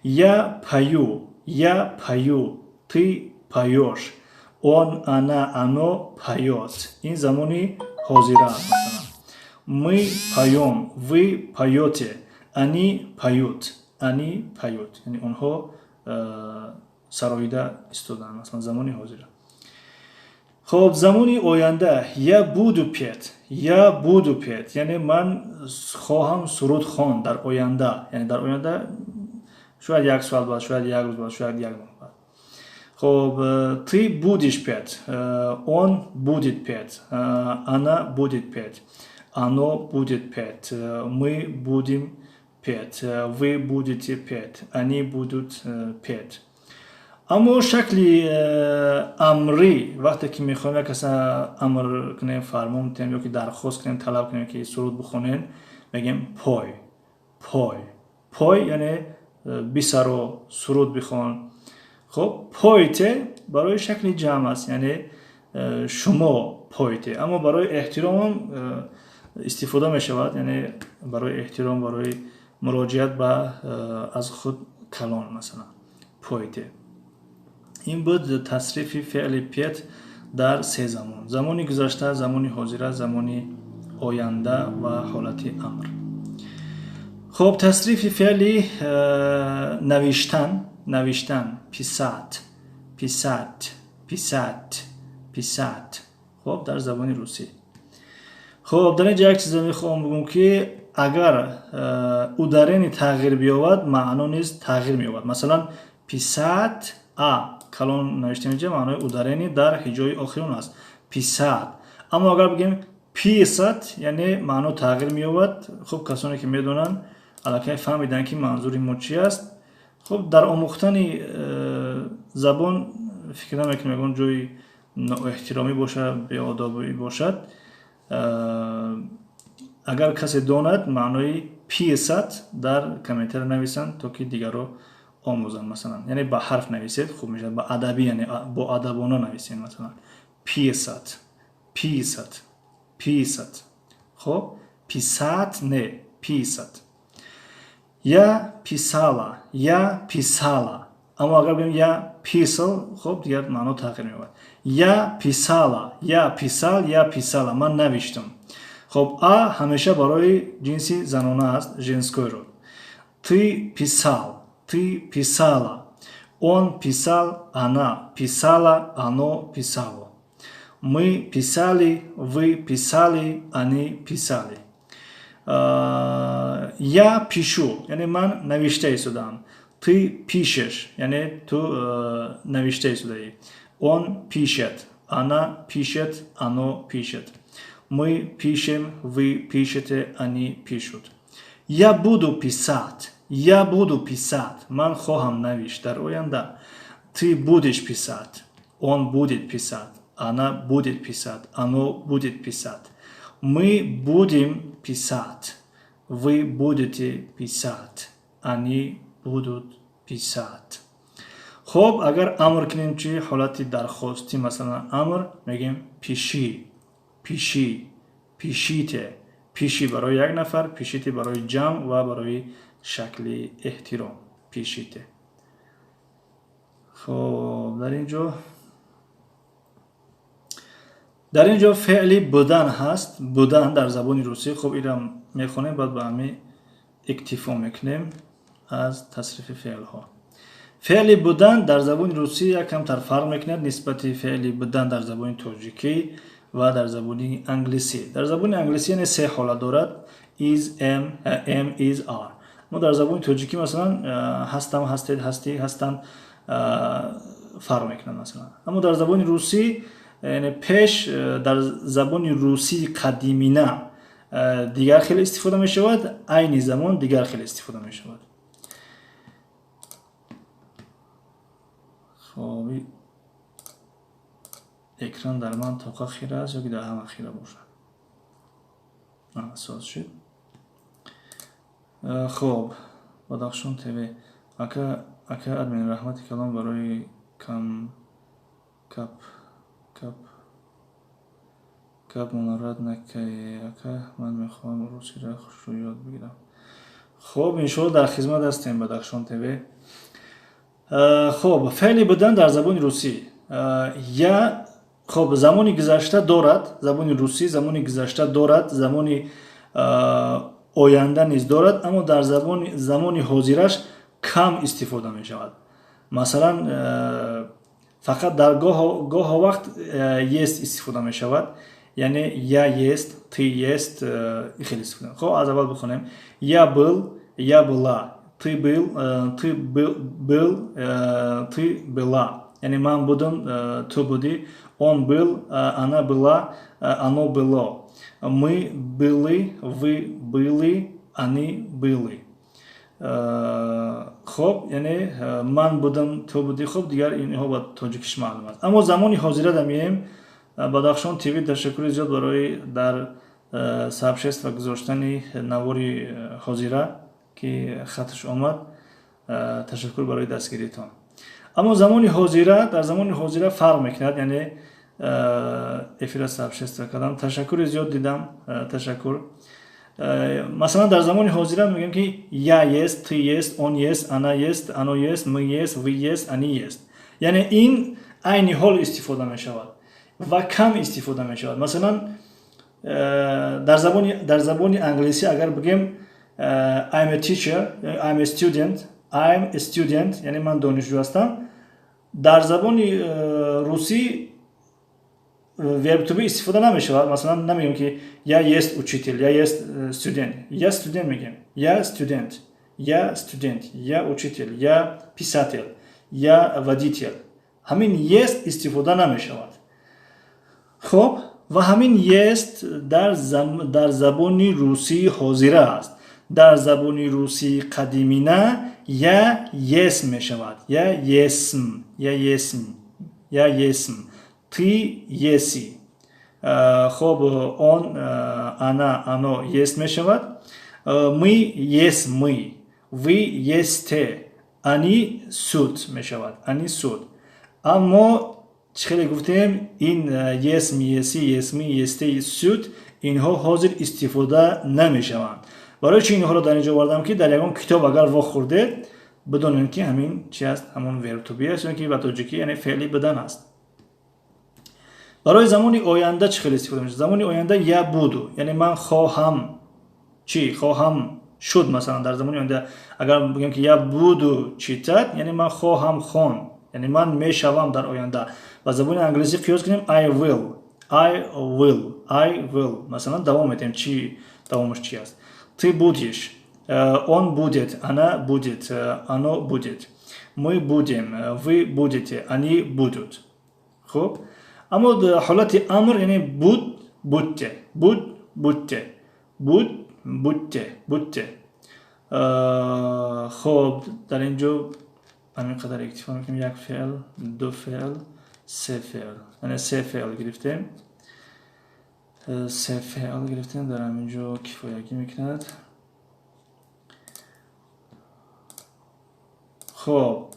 Я пою, я пою, ты поёшь, он, она, оно поёт. Ин замони ҳозира аст. Масалан, мы поём, вы поёте, они поют, они поют, яъне онҳо сароида истоданд, масалан, замони ҳозира. Хоб, замони оянда: я буду петь, я буду петь, яъне ман хоҳам суруд хонд дар оянда, яъне дар оянда, шояд як соат баъд, шояд як рӯз баъд, шояд як моҳ баъд. Хоб, ты будешь петь, он будет петь, она будет петь, оно будет петь, мы будем петь, вы будете петь, они будут петь. Аммо шакли амрӣ, вақте ки мехоҳем як каса амр кунем, фармон диҳем ё ки дархост кунем, талаб кунем, ки суруд бихонем, мегӯем пой, пой, пой, яъне бисаро, суруд бихон. Хоб, пойте барои шакли ҷамъ аст, яъне шумо пойте. Аммо барои эҳтиромам истифода мешавад, яъне барои эҳтиром, барои муроҷиат ба аз худ калон, масалан, пойте. Ин буд тасрифи феъли петь дар се замон: замони гузашта, замони ҳозира, замони оянда ва ҳолати амр. Хоб, тасрифи феъли навиштан. Навиштан: писать, писать, писать, писать. Хоб, дар забони русӣ. Хоб, дар ин ҷа як чиза мехоҳам бигӯм, ки агар ударение тағйир биёбад, маъно низ тағйир меёбад. Масалан, писать, а калон навиштем, инҷа маънои ударение дар ҳиҷои охирон аст, писать. Аммо агар бигӯем писать, яъне маъно тағйир меёбад. Хуб, касоне ки медонанд, аллакай фаҳмиданд, ки манзури мо чӣ аст. Хуб, дар омӯхтани забон фикр намекунем ягон ҷои ноэҳтиромӣ бошад, беодобӣ бошад. Агар касе донад маънои писать, дар комментария нависанд, то ки дигарро омӯзанд. Масалан, яъне ба ҳарф нависед, хуб мешавад, ба адабӣ, яъне боадабона нависед. Масалан, писать, писать, писать. Хоб, писать не, писать. Я писала, я писала. Аммо агар бигӯем я писал, хоб, дигар маъно тағйир меёбад. Я писала, я писал, я писала, ман навиштам. Хоб, а ҳамеша барои ҷинси занона аст, женской род. Ты писал, ты писала, он писал, она писала, оно писало, мы писали, вы писали, они писали. Я пишу, яъне ман навишта истодаам. Ты пишешь, яъне ту навишта истодаӣ. Он пишет, она пишет, оно пишет, мы пишем, вы пишете, они пишут. Я буду писать, я буду писать, ман хоҳам навишт дар оянда. Ты будешь писать, он будет писать, она будет писать, оно будет писать, мы будем писать, вы будете писать, они будут писать. Хоб, агар амр кунем чи, ҳолати дархостӣ, масалан, амр мегӯем: пиши, пиши, пишите. Пиши барои як нафар, пишите барои ҷамъ ва барои шакли эҳтиром, пишите. Хоб, дар ин ҷо феъли будан ҳаст, будан дар забони русӣ. Хоб, инам мехонем, баъд ба ҳамин иктифо мекунем аз тасрифи феълҳо. Феъли будан дар забони русӣ якамтар фарқ мекунад нисбати феъли будан дар забони тоҷикӣ ва дар забони англисӣ. Дар забони англисӣ, яъне, се ҳолат дорад: is, am, is, are. Мо дар забони тоҷикӣ, масалан, ҳастам, ҳастед, ҳастӣ, ҳастанд фарқ мекунад, масалан. Аммо дар забони русӣ, яъне пеш, дар забони русии қадимина Дигар хел истифода мешавад, айни замон дигар хел истифода мешавад. Хоб, экран дар ман тоқа хира аст ё ки дар ҳама хира бошад? Соз шуд. Хоб, Бадахшон ТВ. Ака, ака админ, раҳмати калон барои кам кап кап гап монарад накай. Ака, ман мехоҳам русиро хушрӯ ёд бигирам. Хоб, иншоалло дар хизмат ҳастем, Бадахшон ТВ. Хоб, феъли будан дар забони русӣ. Я, хоб, замони гузашта дорад, забони русӣ замони гузашта дорад, замони оянда низ дорад, аммо дар замони ҳозираш кам истифода мешавад. Масалан, фақат дар гоҳо вақт есть истифода мешавад, яъне я есть, ты есть, хеле истифода. Хоб, аз аввал бихонем. Я был, я была, ты был, ты был, ты была. Яъне ман будам, ту будӣ, он был, она была, оно было. Мы были, вы были, они были. Хоб, яъне ман будам, ту будӣ. Хоб, дигар инҳо ба тоҷикиш маълум аст. Аммо замони ҳозира дамием. Бадахшон ТВ, ташаккури зиёд барои дар сообщество гузоштани навори ҳозира, ки хаташ омад. Ташаккур барои дастгиритон. Аммо замони ҳозира, дар замони ҳозира фарқ мекунад, яъне эфира сообщество кардам. Ташаккури зиёд дидам, ташаккур. Масалан, дар замони ҳозира мегӯем, ки я есть, ты есть, он есть, она есть, оно есть, мы есть, вы есть, они есть. Яъне ин айни ҳол истифода мешавад ва кам истифода мешавад. Масалан, дар забони англисӣ агар бигем I'm a teacher, I'm a student, I'm a student, яъне ман донишҷӯ ҳастам. Дар забони русӣ verb to be истифода намешавад. Масалан, намегӯем, ки я есть учитель, я есть студент. Я студент мегӯем. Я студент, я студент, я учитель, я писатель, я водитель. Ҳамин есть истифода намешавад. Хоб, ва ҳамин есть дар забони русии ҳозира аст. Дар забони русии қадимина я есмь мешавад. Я есмь, я есмь, я есмь, ты еси. Хоб, он, она, оно есть мешавад. Мы есмы, вы есте, они сут мешавад, они сут. Аммо чӣ хеле гуфтем, ин есмь, еси, есмы, есте, сут, инҳо ҳозир истифода намешаванд. Барои чи инҳоро дар инҷо овардам? Ки дар ягон китоб агар вохӯрдед, бидонед, ки ҳамин чи аст, ҳамон verb to be аст ё ки ба тоҷикӣ яъне феъли будан аст. Барои замони оянда чӣ хеле истифода мешавад? Замони оянда я буду, яъне ман хоҳам, чӣ хоҳам шуд. Масалан, дар замони оянда агар бигӯем, ки я буду читать, яъне ман хоҳам хон, яъне ман мешавам дар оянда. Ба забони англисӣ қиёс кунем: I will, I will, I will. Масалан, давом метаҳем, чи давомаш чи аст? Ты будешь, он будет, она будет, оно будет, мы будем, вы будете, они будут. Хуб, аммо ҳолати амр, яъне будь, будьте, будь, будьте, будь, будьте, будьте. Хоб, дар ин ҷо ҳамин қадар иктифо мекунем: як феъл, ду феъл, се феъл, яъне се феъл гирифтем, се феъл гирифтем, дар ҳамин ҷо кифоягӣ мекунад. Хоб,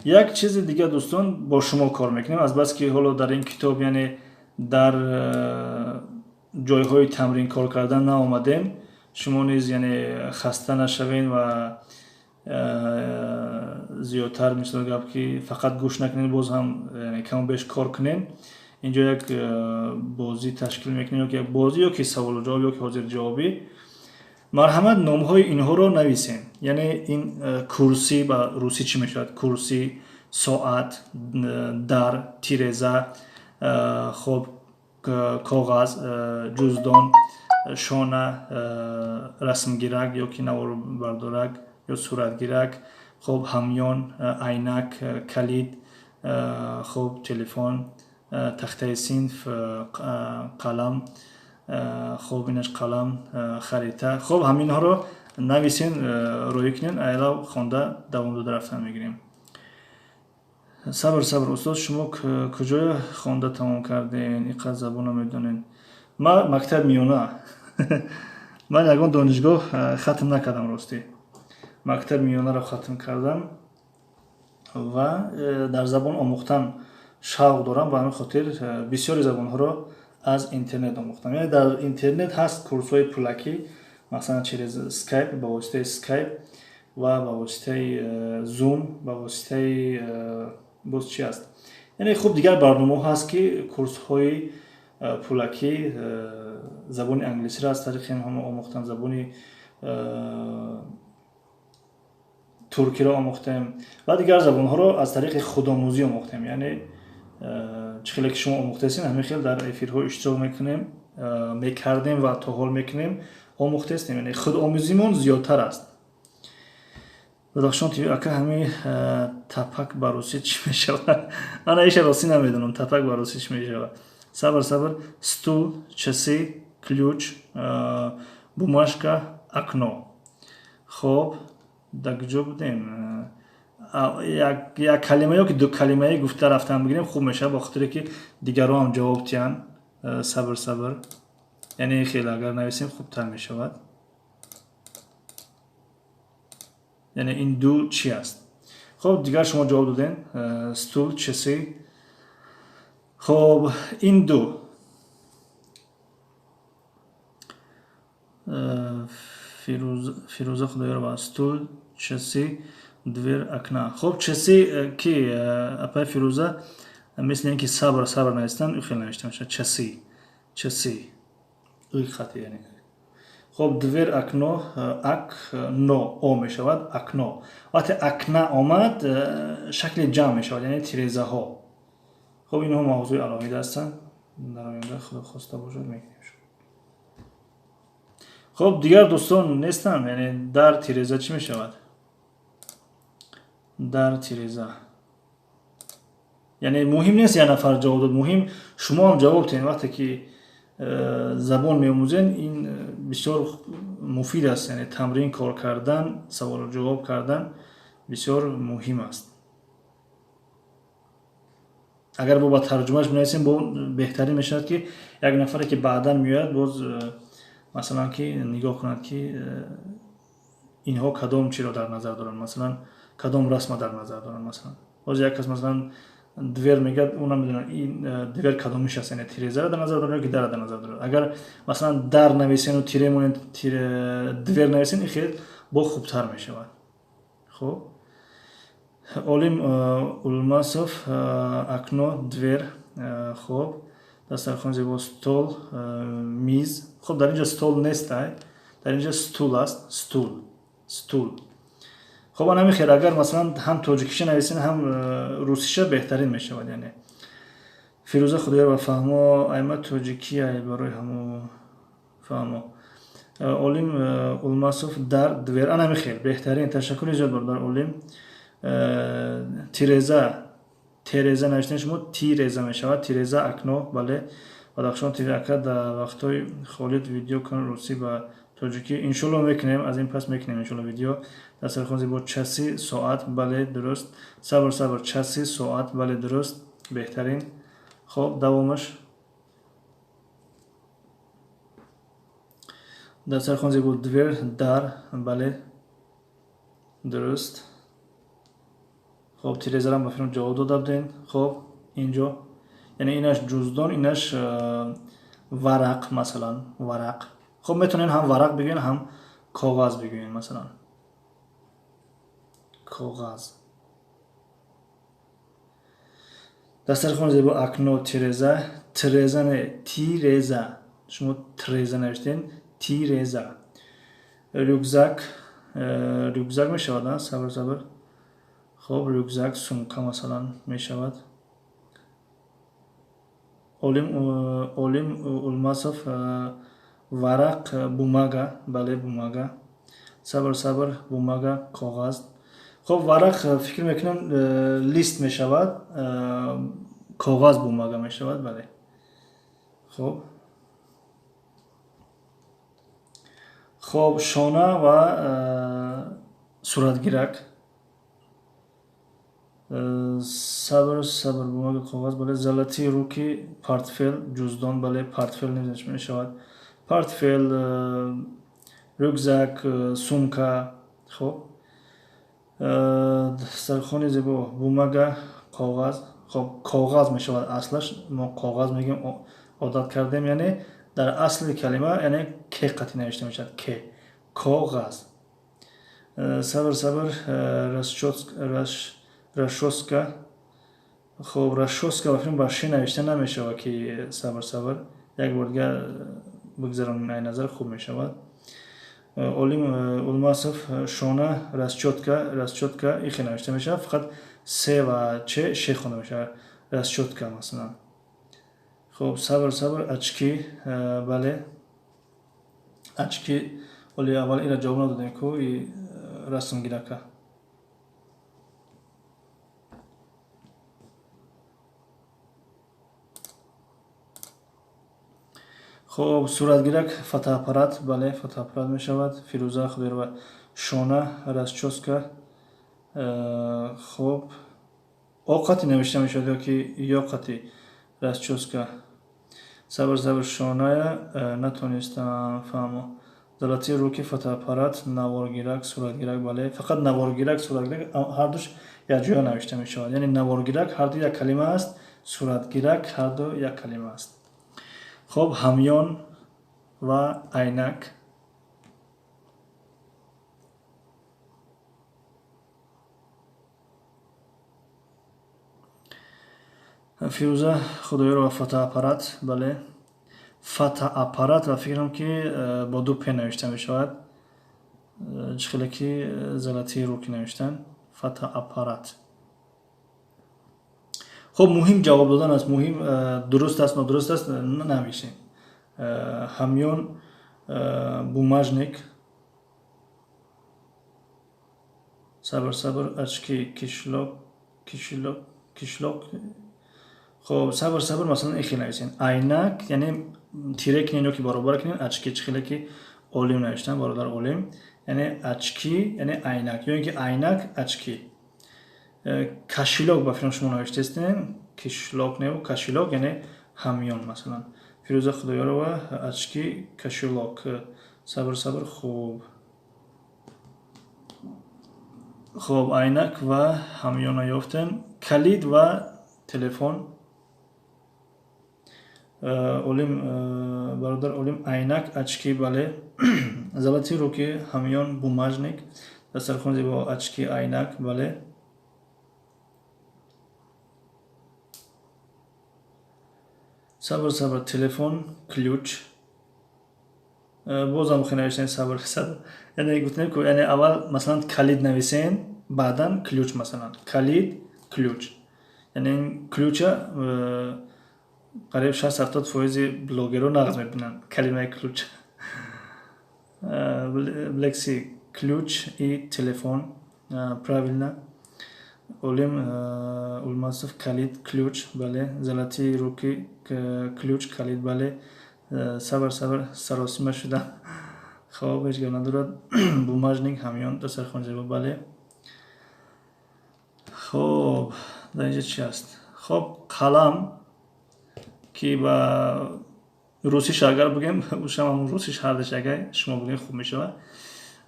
як чизи дига, дӯстон, бо шумо кор мекунем. Азбаски ҳоло дар ин китоб, яъне дар ҷойҳои тамрин кор кардан наомадем, шумо низ яъне хаста нашавен ва зиёдтар, мисол гап, ки фақат гӯш накунед, боз ҳам каму беш кор кунем. Инҷо як бозӣ ташкил мекунем, ёки як бозӣ, ёки саволу ҷавоб, ёки ҳозирҷавобӣ. Марҳамат, номҳои инҳоро нависем. Яъне ин курсӣ ба русӣ чӣ мешавад? Курсӣ, соат, дар, тиреза, хоб, коғаз, ҷуздон, шона, расмгирак ёки наворбардорак ё суратгирак, хоб, ҳамён, айнак, калид, хоб, телефон, тахтаи синф, қалам. Хоб, инаш қалам, харита. Хоб, ҳаминҳоро нависен, рӯӣ кунен, айлав хонда давом дода рафтан мегирем. Сабр, сабр, устод, шумо куҷо хонда тамом кардем, ин қадр забонро медонед? Ман мактаб миёна, ман ягон донишгоҳ хатм накардам, ростӣ. Мактаби миёнаро хатм кардам ва дар забон омӯхтан шавқ дорам. Ба ҳамин хотир бисёри забонҳоро аз интернет омӯхтам. Яъне дар интернет ҳаст курсҳои пулакӣ, масалан, через скайп, ба воситаи скайп ва ба воситаи зум, ба воситаи боз чи аст, яъне хуб, дигар барномаҳо ҳаст, ки курсҳои пулакӣ забони англисиро аз тариқи инҳо омӯхтам, забони туркиро омӯхтем ва дигар забонҳоро аз тариқи худомӯзӣ омӯхтем. Яъне чӣ хеле ки шумо омӯхтаистем, ҳамин хел дар эфирҳо иштирок мекунем, мекардем ва то ҳол мекунем, омӯхтаистем. Яъне худомӯзимон зиёдтар аст. Бадахшон ТВ, ака, ҳамин тапак ба русӣ чӣ мешавад? Ана иша ростӣ намедонам, тапак ба русӣ чӣ мешавад. Сабр, сабр. Стул, часы, ключ, бумажка, окно. Хоб, дар куҷо будем? Як калима ё ки ду калимаи гуфта рафтан бигирем, хуб мешавад, ба хотире ки дигарон ҳам ҷавоб диҳанд. Сабр, сабр. Яъне хеле агар нависем, хубтар мешавад. Яъне ин ду чӣ аст? Хоб, дигар шумо ҷавоб додем: стул, часы. Хоб, ин ду. Фирӯза Худоёрова: стул, часы, дверь, окна. Хоб, часы ки, апай Фирӯза, мисли ин ки сабр, сабр навистан, хел навишта мешавад: часы, часы, ы хати, яъне. Хоб, дверь, окно, ак но о мешавад, окно. Вақте окна омад, шакли ҷамъ мешавад, яъне тирезаҳо. Хоб, инҳо мавзӯи алоҳида ҳастанд, дар оянда, худо хоста бошад, мегирем. Хоб, дигар дӯстон нестанд? Яъне дар, тиреза чӣ мешавад? Дар, тиреза. Яъне муҳим нест як нафар ҷавоб дод, муҳим шумо ҳам ҷавоб диҳед. Вақте ки забон меомӯзен, ин бисёр муфид аст. Яъне тамрин, кор кардан, саволу ҷавоб кардан бисёр муҳим аст. Агар бо ба тарҷумааш бинависем, бо беҳтарин мешавад, ки як нафаре ки баъдан меояд, боз масалан, ки нигоҳ кунад, ки инҳо кадом чиро дар назар доранд, масалан, кадом расма дар назар доранд. Масалан, ҳозир як кас, масалан, дверь мегӯяд, ӯ намедонад ин дверь кадомиш аст, яъне тирезаро дар назар дорад ё ки дарро дар назар дорад. Агар, масалан, дар нависену тире монед, дверь нависен, ин хел бо хубтар мешавад. Хуб, Олим Улмасов: окно, дверь. Хуб, дастархон зебо, стол, миз. Хуб, дар инҷо стол нест, ай, дар инҷо стул аст, стул, стул. Хоб, ана ҳамин хел агар, масалан, ҳам тоҷикиша нависен, ҳам русиша, беҳтарин мешавад. Яъне Фирӯза Худоёр фаҳмо, айма тоҷикӣ ай, барои ҳамо фаҳмо. Олим Улмасов: дар, дверь. Ана ҳамин хел беҳтарин. Ташаккури зиёд, бародар Олим. Тиреза, тереза навиштани шумо, тиреза мешавад, тиреза, окно, бале. Бадахшон ТВ, ака, дар вақтҳои холид видео кун русӣ ба тоҷикӣ. Иншолло, мекунем, аз ин пас мекунем, иншолло, видео. Дастархон зебо, часы, соат, бале, дуруст. Сабр, сабр. Часы, соат, бале, дуруст, беҳтарин. Хоб, давомаш. Дастархон зебо, дверь, дар, бале, дуруст. Хоб, тирезарам ба филм ҷавоб дода будем. Хоб, инҷо, яъне инаш ҷуздон, инаш варақ, масалан, варақ. Хоб, метавонем ҳам варақ бигӯем, ҳам коғаз бигӯем, масалан, коғаз. Дастархон зебо, окно, тиреза. Тиреза не, тиреза, шумо треза навиштем, тиреза. Рюкзак, рюкзак мешавад. Сабр, сабр. Хоб, рюкзак, сумка, масалан, мешавад. Олим, Олим Улмасов: варақ, бумага, бале, бумага. Сабр, сабр. Бумага, коғаз. Хоб, варақ, фикр мекунам, лист мешавад, коғаз бумага мешавад, бале. Хоб. Хоб, шона ва суратгирак. Сабр, сабр, бумага, коғаз, бале. Золотые руки, портфел, ҷуздон, бале, портфел мешавад. Портфел, рюкзак, сумка. Хоб, дастархони зебо, бумага, коғаз. Хоб, коғаз мешавад аслаш, мо коғаз мегӯем, одат кардем, яъне дар асли калима, яъне к қатъи навишта мешавад, к, коғаз. Сабр, сабр, расчёска. Хоб, расчёска ба фикрам ба ш навишта намешавад, ки сабр, сабр, як бор дигар бигзаронем, ай назар хуб мешавад. Олим Улмасов, шона, расчётка, расчётка ихе навишта мешавад, фақат с ва ч ш хонда мешавад, расчётка масалан. Хоб, сабр, сабр, очки, бале, очки. Оли аввал ира ҷавоб надодем ку, и расмгирака. Хоб, суратгирак, фотоаппарат, бале, фотоаппарат мешавад. Фирӯза Худоёрова, шона, расчёска. Хоб, о қатъи навишта мешавад ё ки ё қатъи, расчёска. Сабр, сабр, шоная натонистам фаҳмо. Золотые руки, фотоаппарат, наворгирак, суратгирак, бале. Фақат наворгирак, суратгирак ҳардуш якҷоя навишта мешавад, яъне наворгирак ҳарду як калима аст, суратгирак ҳарду як калима аст. Хоб, ҳамён ва айнак. Фирӯза Худоёрова, фотоаппарат, бале, фотоаппарат. Ва фикрам ки бо ду п навишта мешавад, чӣ хеле ки золотые руки навиштан, фотоаппарат. Хоб, муҳим ҷавоб додан аст, муҳим дуруст аст, нодуруст аст нанависем. Ҳамён, бумажник. Сабр, сабр, очки, кишлок, кишлок, кишлок. Хоб, сабр, сабр, масалан ихел нависем, айнак, яъне тире кунем ё ки баробар кунем, очки, чӣ хеле ки Олим навиштан, бародар Олим, яъне очки яъне айнак ё ин ки айнак, очки. Кошелёк ба фикрам шумо навиштаистем, кишлок не, кошелёк, яъне ҳамён масалан. Фирӯза Худоёрова, очки, кошелёк. Сабр, сабр. Хуб, хоб, айнак ва ҳамёна ёфтем. Калид ва телефон. Олим, бародар Олим, айнак, очки, бале. Золотые руки, ҳамён, бумажник, дастархон зебо, очки, айнак, бале. Сабр, сабр, телефон, ключ. Бозам хе навиштем, сабр, сабр, яъне гуфтем ку, яъне аввал масалан калид нависем, баъдан ключ, масалан калид, ключ, яъне ключа қариб 60-70 фоизи блогерро нағз мебинанд, калимаи ключ. Блекси, ключ и телефон, правильно. Олим Улмасов, калид, ключ, бале. Золотые руки, ключ, калид, бале. Сабр, сабр, саросима шудам. Хоб, ҳеҷ гап надорад. Бумажник, ҳамён, дастархони зебо, бале. Хоб, дар инҷа чи аст? Хоб, қалам, ки ба русиш агар бигем, ушам ҳамун русиш, ҳардаш агар шумо бигем, хуб мешавад.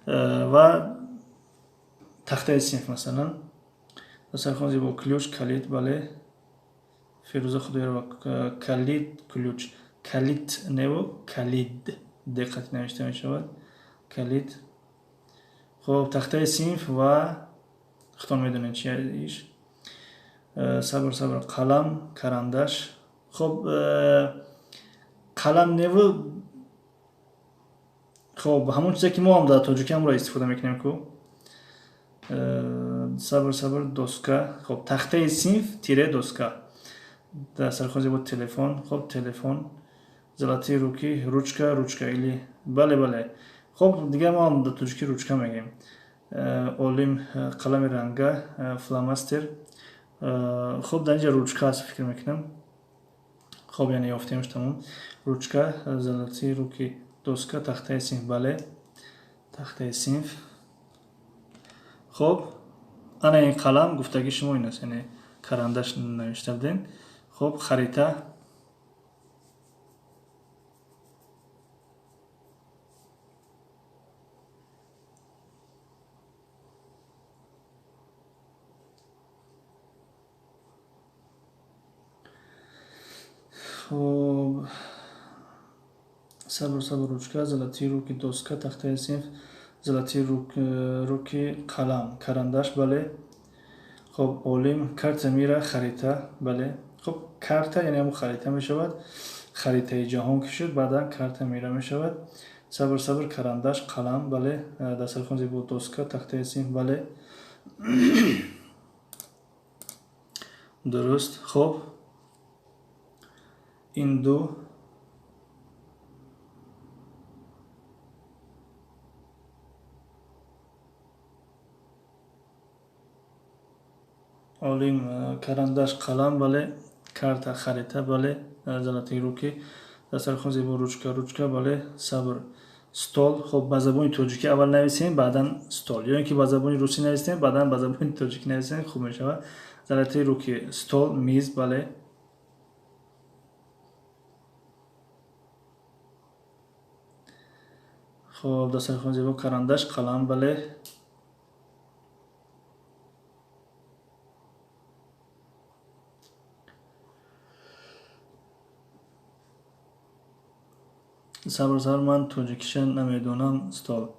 Ва тахтаи синф масалан, дастархон зебо, ключ, калид, бале. Фирӯза Худоёрова, калид, ключ, калид неву калид, диққати навишта мешавад, калид. Хоб, тахтаи синф ва худтон медонед чи иш. Сабр, сабр, қалам, карандаш. Хоб, қалам неву, хоб, ҳамон чизе ки мо ҳам дар тоҷикӣ ҳамро истифода мекунем ку. Сабр, сабр, доска. Хоб, тахтаи синф тире доска, дастархон зебо, телефон. Хоб, телефон, золотые руки, ручка, ручка или, бале, бале. Хоб, дигар мо ҳам дар тоҷикӣ ручка мегӯем. Олим, қалами ранга, фломастер. Хоб, дар инҷа ручка аст, фикр мекунам. Хоб, яъне ёфтемш, тамом. Ручка, золотые руки, доска, тахтаи синф, бале. Тахтаи синф. Хоб, ана ин қалам гуфтаги шумо ин аст, яъне карандаш навишта будем. Хоб, харита. Хоб, сабр, сабр, ручка, золотые руки, доска, тахтаи синф, золотые руки, қалам, карандаш, бале. Хоб, олим, карта мира, харита, бале. Хоб, карта яъне ҳамун харита мешавад. Харитаи ҷаҳон ки шуд, баъдан карта мира мешавад. Сабр, сабр, карандаш, қалам, бале. Дастархон зебо, доска, тахтаи синф, бале. Дуруст. Хоб, ин ду олим, карандаш, қалам, бале, карта, харита, бале, золотые руки, дастархон зебо, ручка, ручка, бале, сабр, стол. Хоб, ба забони тоҷикӣ аввал нависем, баъдан стол, ё ин ки ба забони русӣ нависем, баъдан ба забони тоҷикӣ нависем, хуб мешавад. Золотые руки, стол, миз, бале. Хоб, дастархон зебо, карандаш, қалам, бале. Сабр, сабр, ман тоҷикиша намедонам. Стол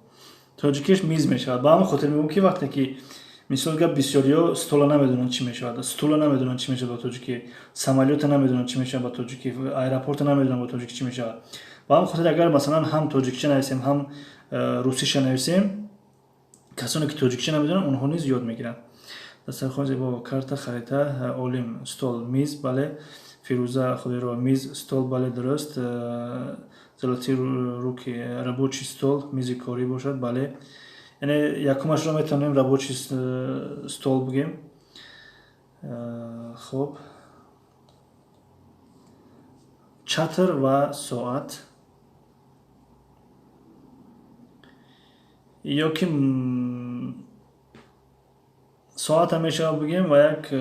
тоҷикиш миз мешавад. Ба ҳамон хотир мегӯм, ки вақте ки мисол гап, бисёриҳо стола намедонанд чӣ мешавад, стула намедонанд чӣ мешавад ба тоҷикӣ, самолёта намедонанд чӣ мешавад ба тоҷикӣ, аэропорта намедонанд ба тоҷикӣ чӣ мешавад. Ба ҳамон хотир агар масалан ҳам тоҷикиша нависем, ҳам русиша нависем, касоне ки тоҷикиша намедонанд, онҳо низ ёд мегиранд. Дастархон зебо, карта, харита, олим, стол, миз, бале. Фирӯза Худойрова, миз, стол, бале, дуруст. Золотые руки, рабочий стол, мизи корӣ бошад, бале. Яъне якумашро метавонем рабочий стол бигем. Хоб, чатр ва соат ё ки соата мешавад бигем. Ва як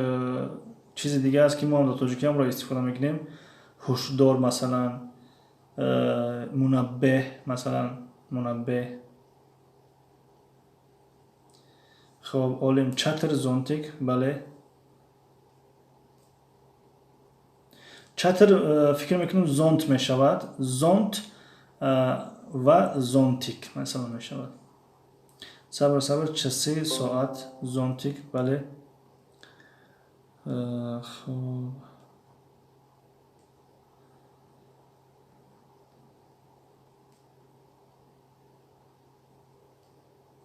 чизи дига аст, ки мо ҳам дар тоҷикӣ ҳамро истифода мекунем: ҳушдор, масалан, мунаббеҳ, масалан, мунаббеҳ. Хоб, олим, чатр, зонтик, бале. Чатр, фикр мекунам, зонт мешавад. Зонт ва зонтик масалан мешавад. Сабр, сабр, часы, соат, зонтик, бале. Хоб,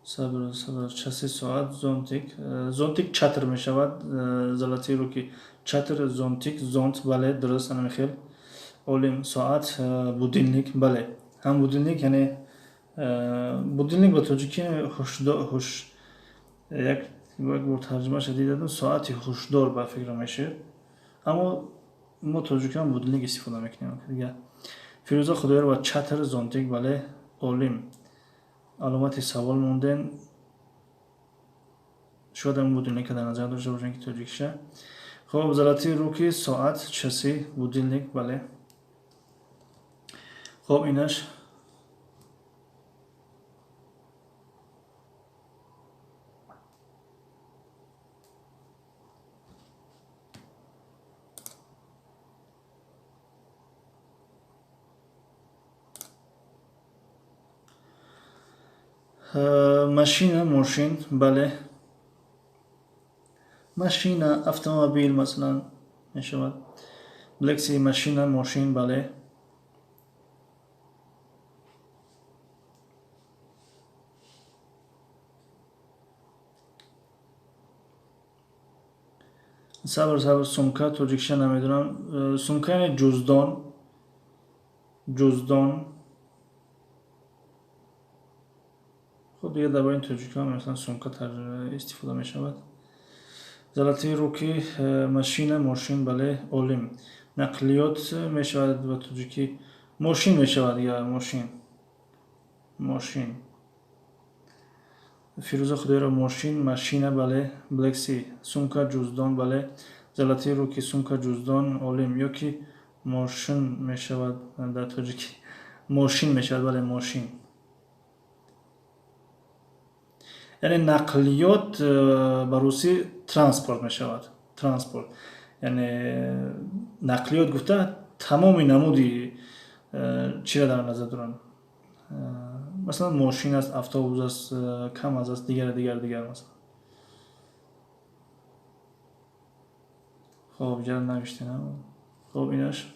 сабр, сабр, часы, соат, зонтик. Зонтик чатр мешавад. Золотые руки, чатр, зонтик, зонт, бале, дуруст, ана михел. Олим, соат, будильник, бале, ҳам будильник, яъне будильник ба тоҷикӣ ҳуш, як бор тарҷумаша дидадам, соати ҳушдор ба фикр мешавад, аммо мо тоҷикиам будильник истифода мекунем дига. Фирӯза Худоёрова, чатр, зонтик, бале. Олим, аломати савол монден, шояд ам будильника дар назар дошта бошем, ки тоҷикиша. Хоб, золотые руки, соат, часы, будильник, бале. Хоб, инаш машина, мошин, бале. Машина, автомобил, масалан, мешавад. Лекси, машина, мошин, бале. Сабр, сабр, сумка тоҷикиша намедонам. Сумка яъне ҷуздон, ҷуздон. Хуб, дига дар бораи тоҷикиҳо масалан сумка истифода мешавад. Золотые руки, машина, мошин, бале. Олим, нақлиёт мешавад ба тоҷикӣ, мошин мешавад дига, мошин, мошин. Фирӯза Худоеро мошин, машина, бале. Блекси, сумка, ҷуздон, бале. Золотые руки, сумка, ҷуздон, олим. Ё ки мошин мешавад дар тоҷикӣ. Мошин мешавад, бале, мошин. Яъне нақлиёт ба русӣ транспорт мешавад. Транспорт. Яъне нақлиёт гуфта тамоми намуди чиро дар назар дорам. Масалан, мошин аст, автобус аст, КамАЗ аст, дигар, дигар, дигар, масалан. Хоб, ҷа навиштем. Хоб, инаш.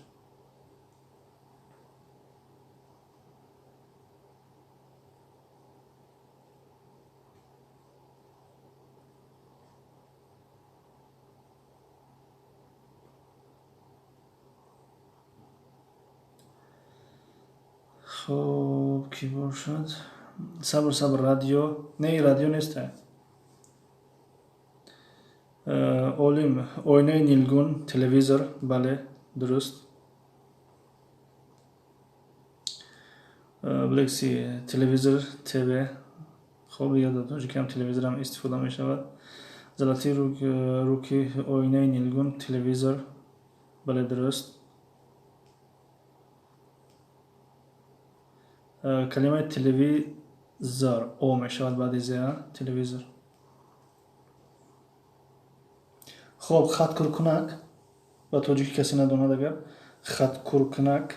Хоб, кӣ бошад? Сабр, сабр, радио. Не, радио нест. Олим, оинаи нилгун, телевизор, бале, дуруст. Блекси, телевизор, ТВ. Хоб, дигар дар тоҷикиам телевизорам истифода мешавад. Золотые руки, оинаи нилгун, телевизор, бале, дуруст. Калимаи телевизор о мешавад баъди з, телевизор. Хоб, хаткуркунак ба тоҷикӣ касе надонад агар хаткуркунак.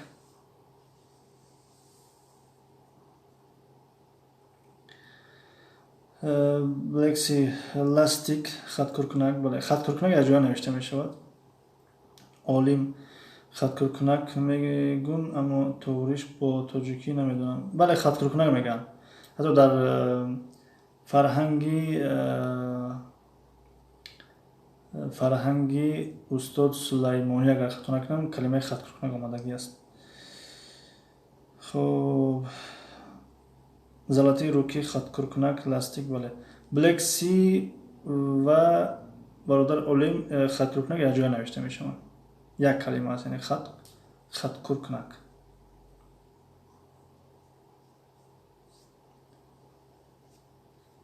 Блекси, ластик, хаткуркунак, бале, хаткуркунак якҷоя навишта мешавад. Олим, хаткуркунак мегӯн, аммо тоғриш бо тоҷикӣ намедонам. Бале, хаткуркунак мегӯянд. Ҳатто дар фарҳанги устод Сулаймонӣ, агар хато накунам, калимаи хаткуркунак омадагӣ аст. Хоб, золотые руки, хаткуркунак, ластик, бале. Блекси ва бародар Олим, хаткуркунак якҷоя навишта мешаванд. Як калима аст, яъне хаткуркунак.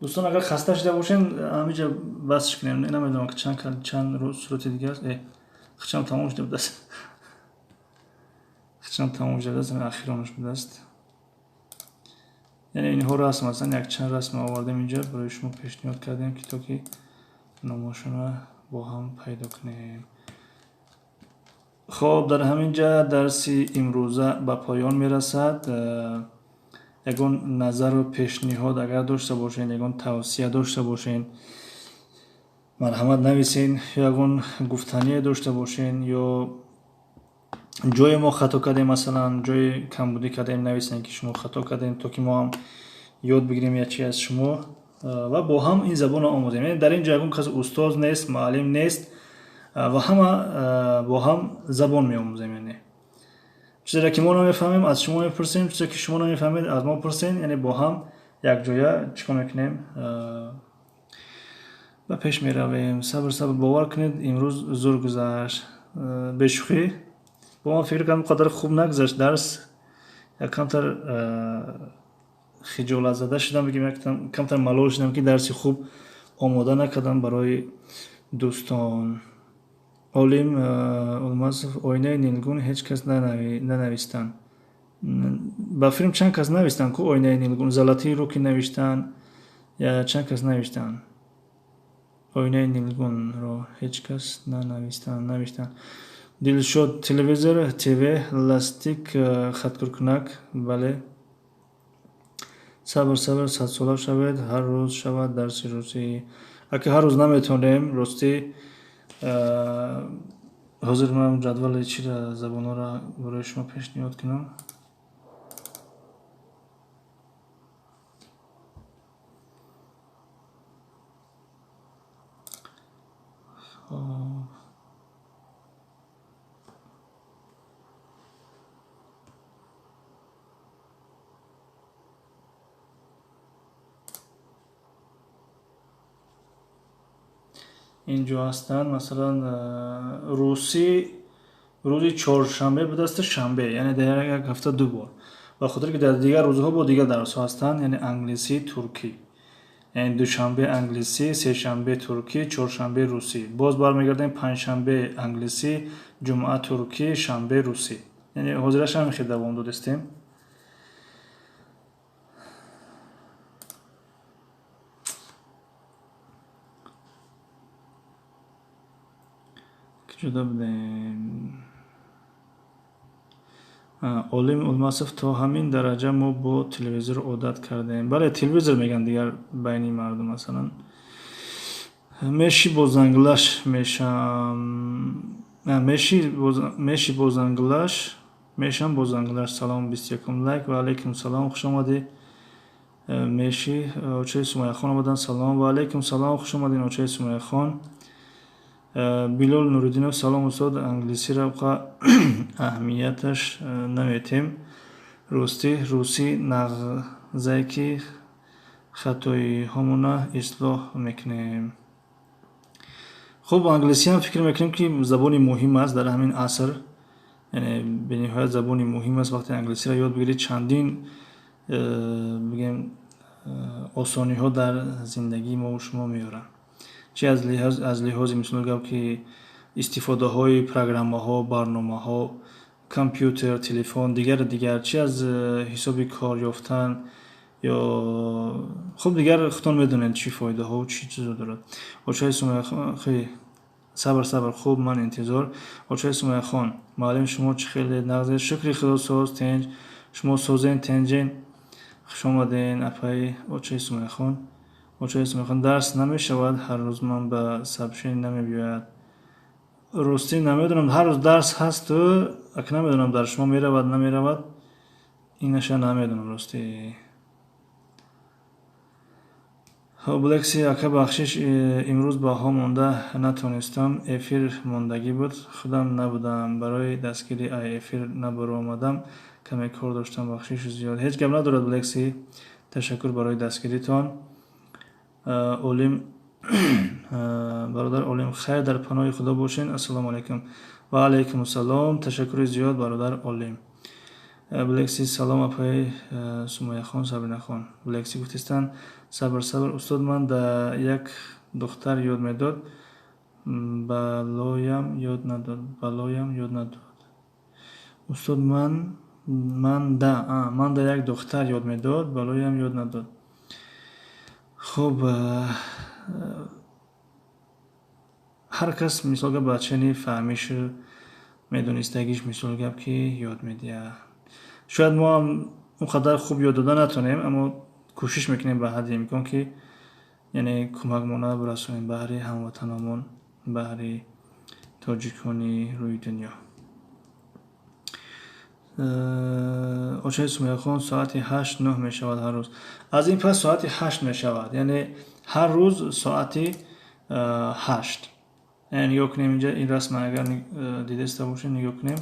Дӯстон, агар хаста шуда бошем, ҳамиҷа басш кунем. Намедонам, ки чанд рӯз сурати дига аст. Хичам тамом шуда будааст. Хичам тамом шуда будааст, ахиронаш будааст. Яъне инҳо расм ҳастанд, якчанд расм овардем инҷа, барои шумо пешниҳод кардем, ки то ки номошонро бо ҳам пайдо кунем. Хоб, дар ҳамин ҷа дарси имрӯза ба поён мерасад. Ягон назару пешниҳод агар дошта бошед, ягон тавсия дошта бошед, марҳамат нависен, ё ягон гуфтание дошта бошед, ё ҷое мо хато кардем, масалан, ҷое камбудӣ кардем, нависен, ки шумо хато кардем, то ки мо ҳам ёд бигирем як чи аз шумо ва бо ҳам ин забонро омӯзем. Яъне дар ин ҷо ягон кас устоз нест, муаллим нест ва ҳама бо ҳам забон меомӯзем. Яъне чизеро ки мо намефаҳмем, аз шумо мепурсем, чизе ки шумо намефаҳмед, аз мо пурсем. Яъне бо ҳам якҷоя чӣ кор мекунем? Ба пеш меравем. Сабр, сабр, бовар кунед, имрӯз зур гузашт. Бешӯхӣ, бо ман фикр кардам, қадар хуб нагузашт дарс. Як камтар хиҷолатзада шудам, бигем, як камтар малол шудам, ки дарси хуб омода накардам барои дӯстон. Олим Олмазов, оинаи нилгун ҳеҷ кас нанавистанд. Ба филм чанд кас навистанд ку оинаи нилгун, золотые руки навиштанд, я чанд кас навиштанд. Оинаи нилгунро ҳеҷ кас нанавистанд, навиштанд. Дилшод, телевизор, ТВ, ластик, хаткуркунак, бале. Сабр, сабр, садсола шавед, ҳар рӯз шавад дарси русӣ. Ака, ҳар рӯз наметавонем, ростӣ. Ҳозир ман ҷадвали чира забонҳоро барои шумо пешниҳод кунам. Хоб. Инҷо ҳастанд, масалан, русӣ рӯзи чоршанбе будааст, шанбе, яъне дар як ҳафта ду бор. Ба хотире ки дар дигар рӯзҳо бо дигар дарсҳо ҳастанд, яъне англисӣ, туркӣ. Яъне душанбе англисӣ, сешанбе туркӣ, чоршанбе русӣ. Боз бармегардем: панҷшанбе англисӣ, ҷумъа туркӣ, шанбе русӣ. Яъне ҳозираш ҳамин хел давом додистем. Куҷода будем? Олим Улмасов: то ҳамин дараҷа мо бо телевизор одат кардем. Бале, телевизор мегӯянд дигар байни мардум. Масалан, меши бо занглаш мешам, меши бо занглаш мешам, бо занглаш. Салом, 21-ум лайк. Ва алайкум салом, хуш омадӣ, меши. Очаи Сумайяхон омаданд. Салом, ва алайкум салом, хуш омадин, очаи Сумайяхон. Билол Нуриддинов: салом, устод, англисиро қа аҳамияташ наметем, ростӣ русӣ нағзае, ки хатоиҳомона ислоҳ мекунем. Хуб, англисиам фикр мекунем, ки забони муҳим аст дар ҳамин аср, яъне бениҳоят забони муҳим аст. Вақте англисиро ёд бигирӣ, чандин бигем осониҳо дар зиндагии мову шумо меоранд, чи аз лиҳози, мисол гап, ки истифодаҳои программаҳо, барномаҳо, компютер, телефон, дигару дигар, чи аз ҳисоби кор ёфтан ё хуб, дигар худтон медонед, чӣ фоидаҳову чӣ чизо дорад. Очаи Сумайяхон, сабр, сабр, хуб, ман интизор. Очаи Сумайяхон: муаллим, шумо чӣ хеле нағзед? Шукри Худо, соз, тинҷ. Шумо созен, тинҷен? Хуш омаден, апаи очаи Сумайяхон. Очаи Сумайяхон: дарс намешавад ҳар рӯз, ман ба сообщение намебиёяд. Ростӣ намедонам, ҳар рӯз дарс ҳасту ак намедонам, дар шумо меравад, намеравад, инаша намедонам, ростӣ. Хоб, Лекси ака, бахшиш, имрӯз баҳо монда натонистам, эфир мондагӣ буд, худам набудам. Барои дастгири ай эфир набаромадам, каме кор доштам, бахшиши зиёд. Ҳеҷ гап надорад, Лекси, ташаккур барои дастгиритон. Олим, бародар Олим: хайр, дар паноҳи Худо бошен, ассалому алайкум. Ва алайкум ассалом, ташаккури зиёд, бародар Олим. Блекси: салом, апаи Сумайяхон, Сабринахон. Блекси гуфтистанд: сабр, сабр, устод, ман да як духтар ёд медод, балоям ёд надод, балоям ёд надод. Устод, ман да як духтар ёд медод, балоям ёд надод. Хуб, ҳар кас, мисол гап, ба чени фаҳмишу медонистагиш, мисол гап, ки ёд медиҳад. Шояд мо ҳам он қадар хуб ёд дода натонем, аммо кӯшиш мекунем ба ҳадди имкон, ки яъне кӯмакмона бирасонем баҳри ҳамватаномон, баҳри тоҷикони рӯи дунё. Очаи Сумайяхон: соати 8, 9 мешавад ҳар рӯз. Аз ин пас соати 8 мешавад, яъне ҳар рӯз соати 8. Яъне нигоҳ кунем инҷа ин расма, агар дидаста бошем, нигоҳ кунем,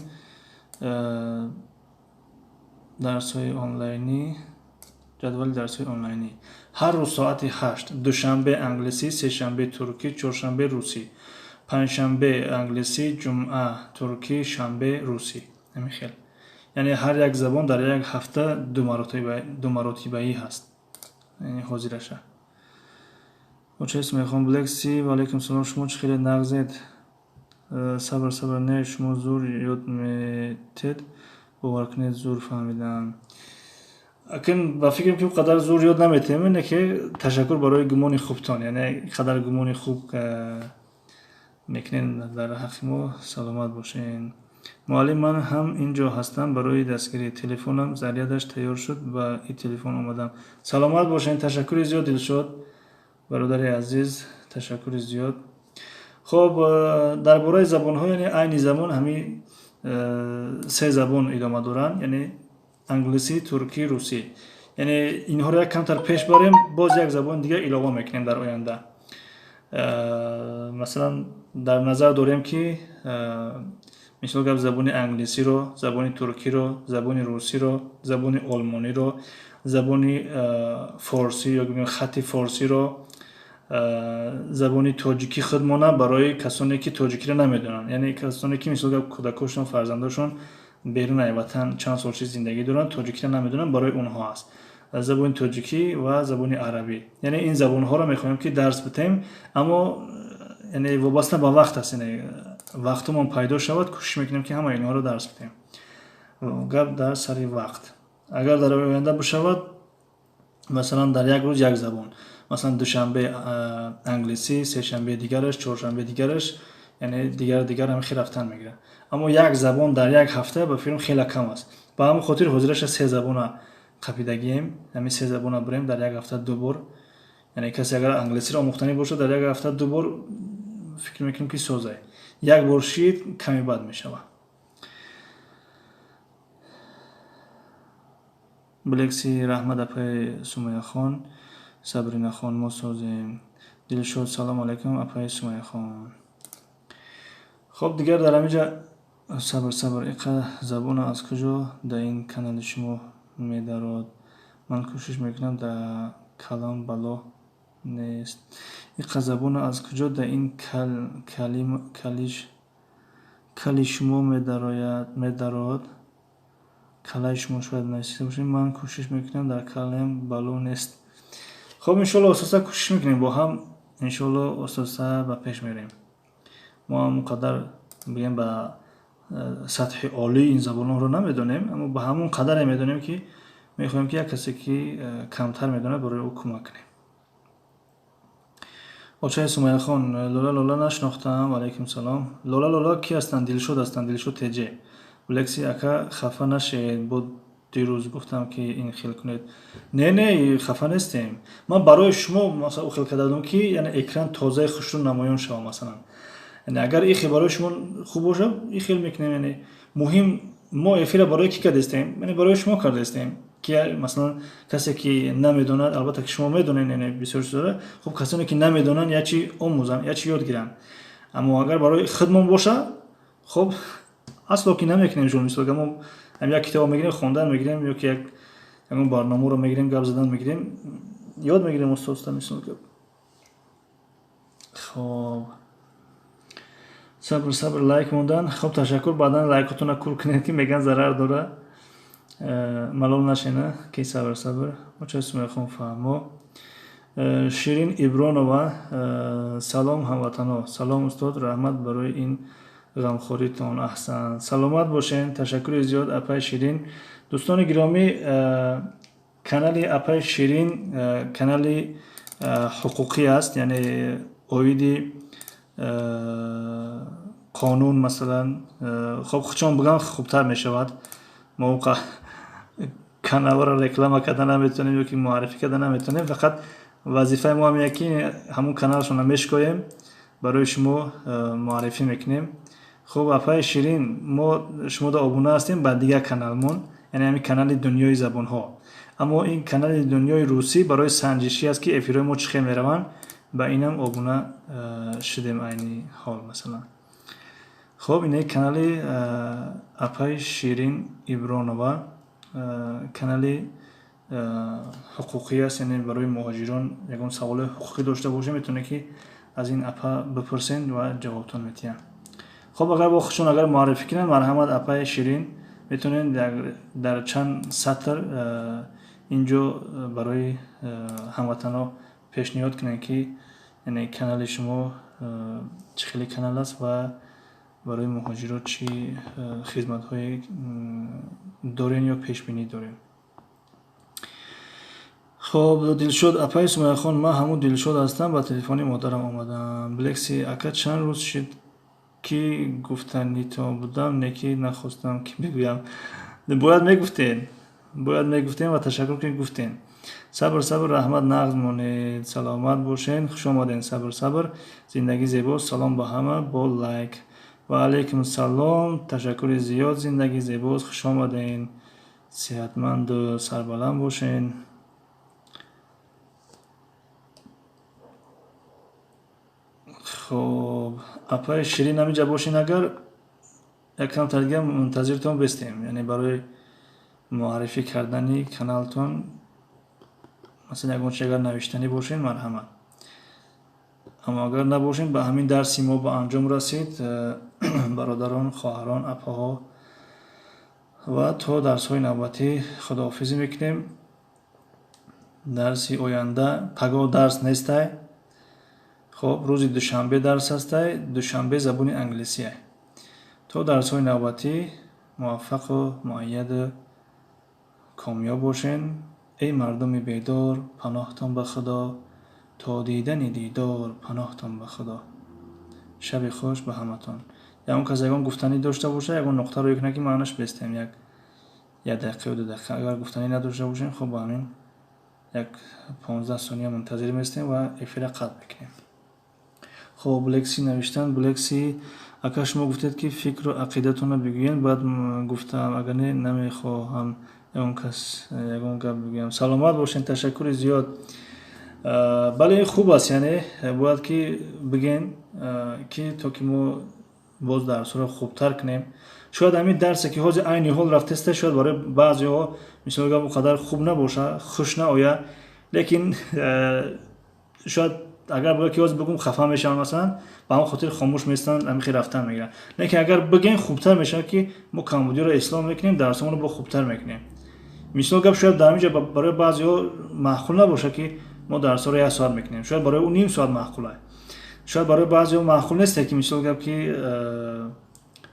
дарсҳои онлайнӣ, ҷадвали дарсҳои онлайнӣ: ҳар рӯз соати 8: душанбе англисӣ, сешанбе туркӣ, чоршанбе русӣ, панҷшанбе англисӣ, ҷумъа туркӣ, шанбе русӣ. Ҳамин хел, яъне ҳар як забон дар як ҳафта думаротибаӣ ҳаст, яъне ҳозираша. Очаи Сумайяхон. Блекси: ва алайкум салом, шумо чӣ хеле нағзед? Сабр, сабр, не, шумо зур ёд метед, бовар кунед, зур фаҳмидам. Акн ба фикрам, ки он қадар зур ёд наметем, ине ки ташаккур барои гумони хубтон, яъне қадар гумони хуб мекунед дар ҳаққи мо, саломат бошен. Муаллим, ман ҳам ин ҷо ҳастам барои дастгирӣ, телефонам зарядаш тайёр шуд, ба и телефон омадам. Саломат бошен, ташаккури зиёд, Дилшод, бародари азиз, ташаккури зиёд. Хуб, дар бораи забонҳо, яъне айни замон ҳамин се забон идома доранд, яъне англисӣ, туркӣ, русӣ. Яъне инҳоро як камтар пеш барем, боз як забони дигар илова мекунем дар оянда. Масалан, дар назар дорем, ки мисол гап, забони англисиро, забони туркиро, забони русиро, забони олмониро, забони форсӣ ё гӯем хати форсиро, забони тоҷикӣ худмона барои касоне, ки тоҷикиро намедонанд, яъне касоне, ки, мисол гап, кӯдакошон, фарзандошон берун аз ватан чанд сол чи зиндагӣ доранд, тоҷикиро намедонанд, барои онҳо аст. Забони тоҷикӣ ва забони арабӣ, яъне ин забонҳоро мехоҳем, ки дарс битем, аммо яъне вобаста ба вақт аст. Яъне вақтумон пайдо шавад, кӯшиш мекунем, ки ҳамаи инҳоро дарс битем. Гап дар сари вақт. Агар дар оянда бишавад, масалан, дар як рӯз як забон, масалан, душанбе англисӣ, сешанбе дигараш, чоршанбе дигараш, яъне дигар дигар, ҳамин хел рафтан мегирад. Аммо як забон дар як ҳафта ба фикрам хеле кам аст. Ба ҳамин хотир ҳозираша се забона қапидагием. Ҳамин се забона бирем дар як ҳафта ду бор. Яъне касе агар англисиро омӯхтанӣ бошад, дар як ҳафта ду бор фикр мекунем, ки созай. Як бор шид, каме бад мешавад. Блекси, раҳмат, апаи Сумаяхон. Сабринахон, мо созем. Дилшод, салом алайкум, апаи Сумаяхон. Хоб, дигар дар ҳамин ҷа сабр, сабр. Иқа забона аз куҷо дар ин канали шумо медарод? Ман кӯшиш мекунам, дар калом бало нест. Иқа забона аз куҷо дар ин кали шумо медароад? Калаи шумо шояд нависида бошем. Ман кӯшиш мекунам, дар калам бало нест. Хоб, иншоалло, оста кӯшиш мекунем бо ҳам, иншоалло, оста ба пеш мерем. Мо ҳам он қадар, бигем, ба сатҳи олии ин забонҳоро намедонем, аммо ба ҳамон қадаре медонем, ки мехоҳем, ки як касе, ки камтар медонад, барои ӯ кӯмак кунем. Очаи Сумаяхон, Лола Лола нашинохтам. Ваалайкум салом. Лола Лола ки ҳастанд? Дилшод ҳастанд, Дилшод Теҷе. Лекси ака, хафа нашед, бо дирӯз гуфтам, ки ин хел кунед. Не, не, хафа нестем. Ман барои шумо, масалан, хел карда будам, ки яъне экран тозаи хушрӯ намоён шава, масалан. Яъне агар ин хел барои шумо хуб бошад, ин хел мекунем. Яъне муҳим, мо эфира барои кӣ кардастем? Яъне барои шумо кардастем, ки масалан касе ки намедонад, албатта ки шумо медонед, яъне бисёр чизҳоро, хуб, касоне ки намедонанд, як чи омӯзанд, як чи ёд гиранд. Аммо агар барои худмон боша, хоб, асло ки намекунем. Шумо мисол, мо як китобо мегирем, хондан мегирем, ё ки як ягон барномаро мегирем, гап задан мегирем, ёд мегирем оста оста, мисол гап. Хоб, сабр, сабр, лайк мондан. Хоб, ташаккур. Баъдан лайкотона кур кунед, ки меган зарар дора. Малол нашена ки. Сабр, сабр. Оча Сумайхон, фаҳмо. Ширин Ибронова, салом, ҳамватано. Салом, устод, раҳмат барои ин ғамхоритон. Аҳсан, саломат бошен. Ташаккури зиёд, апаи Ширин. Дӯстони гиромӣ, канали апаи Ширин канали ҳуқуқӣ аст, яъне оиди қонун, масалан. Хоб, хучон бигам, хубтар мешавад. Мо каналро реклама карда наметавонем ё ки муаррифӣ карда наметавонем. Фақат вазифаи мо ҳам ки ҳамун каналшонро мешикоем, барои шумо муаррифӣ мекунем. Хуб, апаи Ширин, мо шумода обуна ҳастем ба дигар каналмон, яъне ҳамин канали Дунёи забонҳо. Аммо ин канали Дунёи русӣ барои санҷишӣ аст, ки эфирҳои мо чӣ хел мераванд. Ба инам обуна шудем айни ҳол, масалан. Хуб, инаи канали апаи Ширин Ибронова канали ҳуқуқӣ аст, яъне барои муҳоҷирон ягон саволи ҳуқуқӣ дошта бошед, метавонед, ки аз ин апа бипурсед ва ҷавобтон метиҳам. Хуб, агар бо худшон агар муаррифӣ кунанд, марҳамат, апаи Ширин, метавонед дар чанд сатр инҷо барои ҳамватанҳо пешниҳод кунед, ки яъне канали шумо чӣ хеле канал аст ва барои муҳоҷирот чӣ хизматҳое дорем ё пешбинӣ дорем. Хоб, Дилшод, апаи Сумайяхон, ман ҳамун Дилшод ҳастам, ба телефони модарам омадам. Блекси ака, чанд рӯз шуд, ки гуфтанито будам, не ки нахостам, ки бигӯям. Бояд мегуфтем, бояд мегуфтем ва ташаккур, ки гуфтем. Сабр, сабр, раҳмат, нағз монед, саломат бошед, хуш омадед. Сабр, сабр, зиндагӣ зебост. Салом ба ҳама бо лайк. Ва алайкум салом, ташаккури зиёд, зиндагӣ зебост, хуш омадед, сиҳатманду сарбаланд бошед. Хоб, апаи Ширин, ҳаминҷа бошен, агар якамтар дига мунтазиртон бестем, яъне барои муаррифӣ кардани каналтон, масалан, ягон чи агар навиштанӣ бошед, марҳамат. Аммо агар набошем, ба ҳамин дарси мо ба анҷом расид, бародарон, хоҳарон, апаҳо, ва то дарсҳои навбатӣ худоҳофизӣ мекунем. Дарси оянда пагоҳ дарс нестай. Хоб, рӯзи душанбе дарс ҳастай, душанбе забони англисия. То дарсҳои навбатӣ муваффақу муайяду комёб бошен. Эй мардуми бедор, паноҳтон ба Худо, то дидани дидор, паноҳтон ба Худо. Шаби хуш ба ҳаматон. Ягон кас ягон гуфтанӣ дошта боша, ягон нуқтаро ёк ки маънаш бестем як дақиқа ё 2 дақиқа. Агар гуфтанӣ надошта бошем, хуб, ба ҳамин як 15 сония мунтазир местем ва эфира қатъ мекунем. Хоб, Блекси навиштанд. Блекси ака, шумо гуфтед, ки фикру ақидатонро бигӯед, баъд гуфтаам, агар не, намехоҳам ягон кас ягон гап бигӯям. Саломат бошед, ташаккури зиёд. Бале, хуб аст, яъне бояд ки бигем, ки то ки мо боз дарсҳоро хубтар кунем. Шояд ҳамин дарсе, ки ҳозир айни ҳол рафтеста, шояд барои баъзеҳо, мисол гап, он қадар хуб набоша, хуш наояд, лекин шояд агар бояд ки ҳозир бигӯм, хафа мешаванд, масалан, ба ҳамон хотир хомӯш местанд, ҳамин хел рафтан мегиранд. Лекин агар бигем, хубтар мешавад, ки мо камбудиро ислоҳ мекунем, дарсҳомонро бо хубтар мекунем. Мисол гап, шояд дар ҳамин ҷо барои баъзеҳо маъқул набошад, ки мо дарсҳоро 1 соат мекунем, шояд барои ӯ ним соат маъқул аст, шояд барои баъзеҳо маъқул нест, ки мисол гап, ки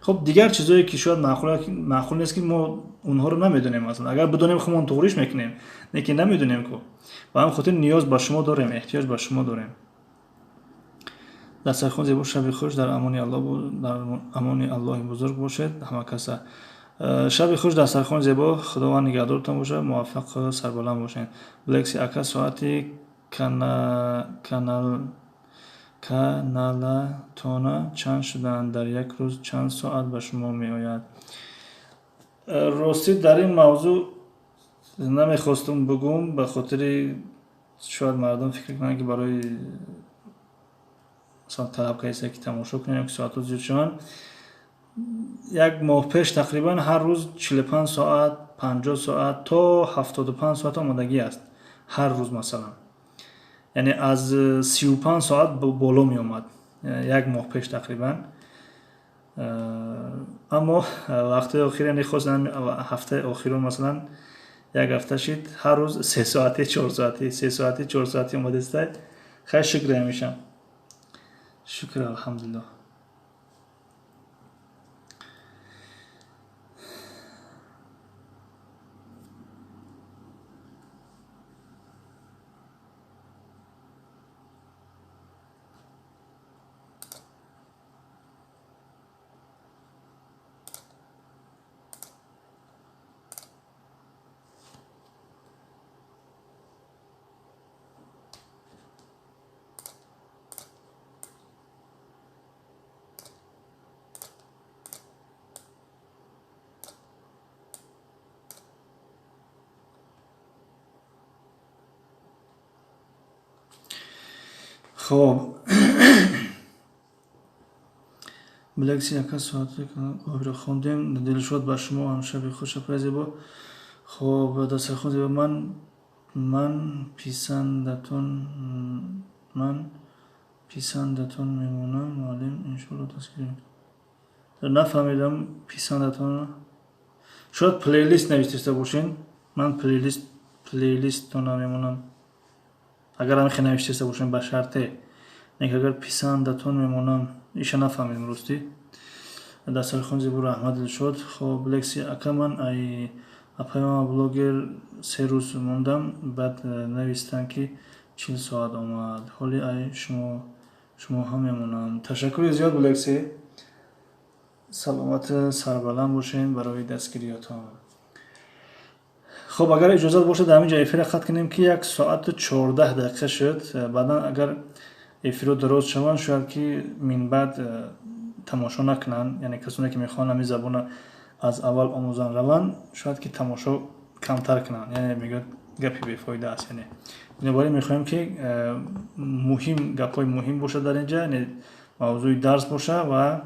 хоб, дигар чизое, ки шояд маъқул нест, ки мо онҳоро намедонем. Масалан, агар бидонем, худмон туғриш мекунем, лекин намедонем ку. Ба ҳамин хотир ниёз ба шумо дорем, эҳтиёҷ ба шумо дорем. Дастархон зебо, шаби хуш, дар амони Аллоҳ, дар амони Аллоҳи бузург бошед ҳама каса. Шаби хуш, дастархон зебо, Худованд нигаҳдортон бошад, муваффақ, сарбаланд бошед. Блекси ака, соати каналатона чанд шуданд? Дар як рӯз чанд соат ба шумо меояд? Ростӣ, дар ин мавзӯъ намехостум бигӯм, ба хотири шояд мардум фикр кунанд, ки барои масалан талаб кардеста, ки тамошо кунем, ки соатҳо зиёд шаванд. Як моҳ пеш тақрибан ҳар рӯз 45 соат, 50 соат то 75 соат омодагӣ аст ҳар рӯз, масалан, яъне аз 35 соат боло меомад як моҳ пеш тақрибан. Аммо вақтҳои охир, яъне хостам ҳафтаи охирон, масалан, як ҳафта шид, ҳар рӯз 3 соати, 4 соати, 3 соати, 4 соати омадеста. Хайр, шукр, ҳамеша шукр, алҳамдулиллоҳ. Хоб, Блекси ака, соати обиро хондем. Дилшод, ба шумо ҳам шаби хуш, апаи зебо. Хоб, дастархон зебо, ман писандатон мемонам, муаллим, иншоалло дастгирӣ. Нафаҳмидам писандатон, шояд плейлист навиштиста бошен. Ман плейлисттона мемонам, агар ҳамин хел навиштиста бошем, ба шарте. Лекин агар писандатон мемонам, иша нафаҳмидем, ростӣ. Дастархон зебо, раҳмат, Дилшод. Хоб, Лекси ака, ман ай апайма блогер 3 рӯз мондам, баъд навистанд, ки 40 соат омад. Ҳоли ай шумо ҳам мемонам. Ташаккури зиёд, Лекси, саломат, сарбаланд бошед барои дастгириётон. Хоб, агар иҷозат бошад, дар ҳамин ҷо эфирро қатъ кунем, ки 1 соату 14 дақиқа шуд. Баъдан агар эфирҳо дароз шаванд, шояд ки минбаъд тамошо накунанд, яъне касоне, ки мехоҳанд ҳамин забонро аз аввал омӯзанд, раванд, шояд ки тамошо камтар кунанд, яъне мегӯяд, гапи бефоида аст. Яъне бинобар ин мехоҳем, ки муҳим, гапҳои муҳим бошад дар инҷа, яъне мавзӯи дарс боша ва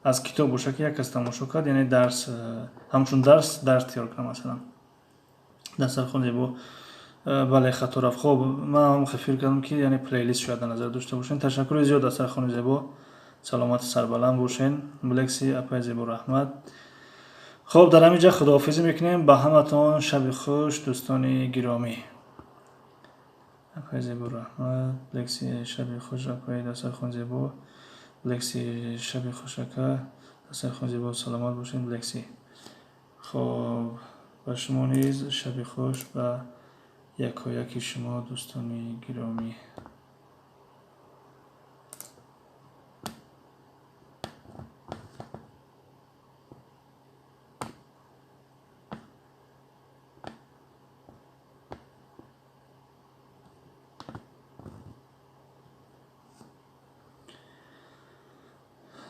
аз китоб боша, ки як кас тамошо кард, яъне дарс ҳамчун дарс тайёр кунам, масалан. Дастархон зебо, бале, хато рафт. Хоб, ман ҳам фикр кардам, ки яъне плейлист шояд дар назар дошта бошем. Ташаккури зиёд, дастархони зебо, саломату сарбаланд бошен. Блекси апаи зебо, раҳмат. Хоб, дар ҳамин ҷа худоҳофизӣ мекунем. Ба ҳаматон шаби хуш, дӯстони гиромӣ. Апаи Зебо, раҳмат. Лекси, шаби хуш, апаи дастархон зебо. Лекси, шаби хуш, ака. Дастархон зебо, саломат бошед, Лекси. Хоб, ба шумо низ шаби хуш, ба якояки шумо, дӯстони гиромӣ.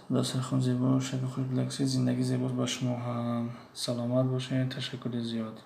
Дастархон зебо, шаби хуш, Лекси. Зиндагӣ зебост, ба шумо ҳам, саломат бошед, ташаккури зиёд.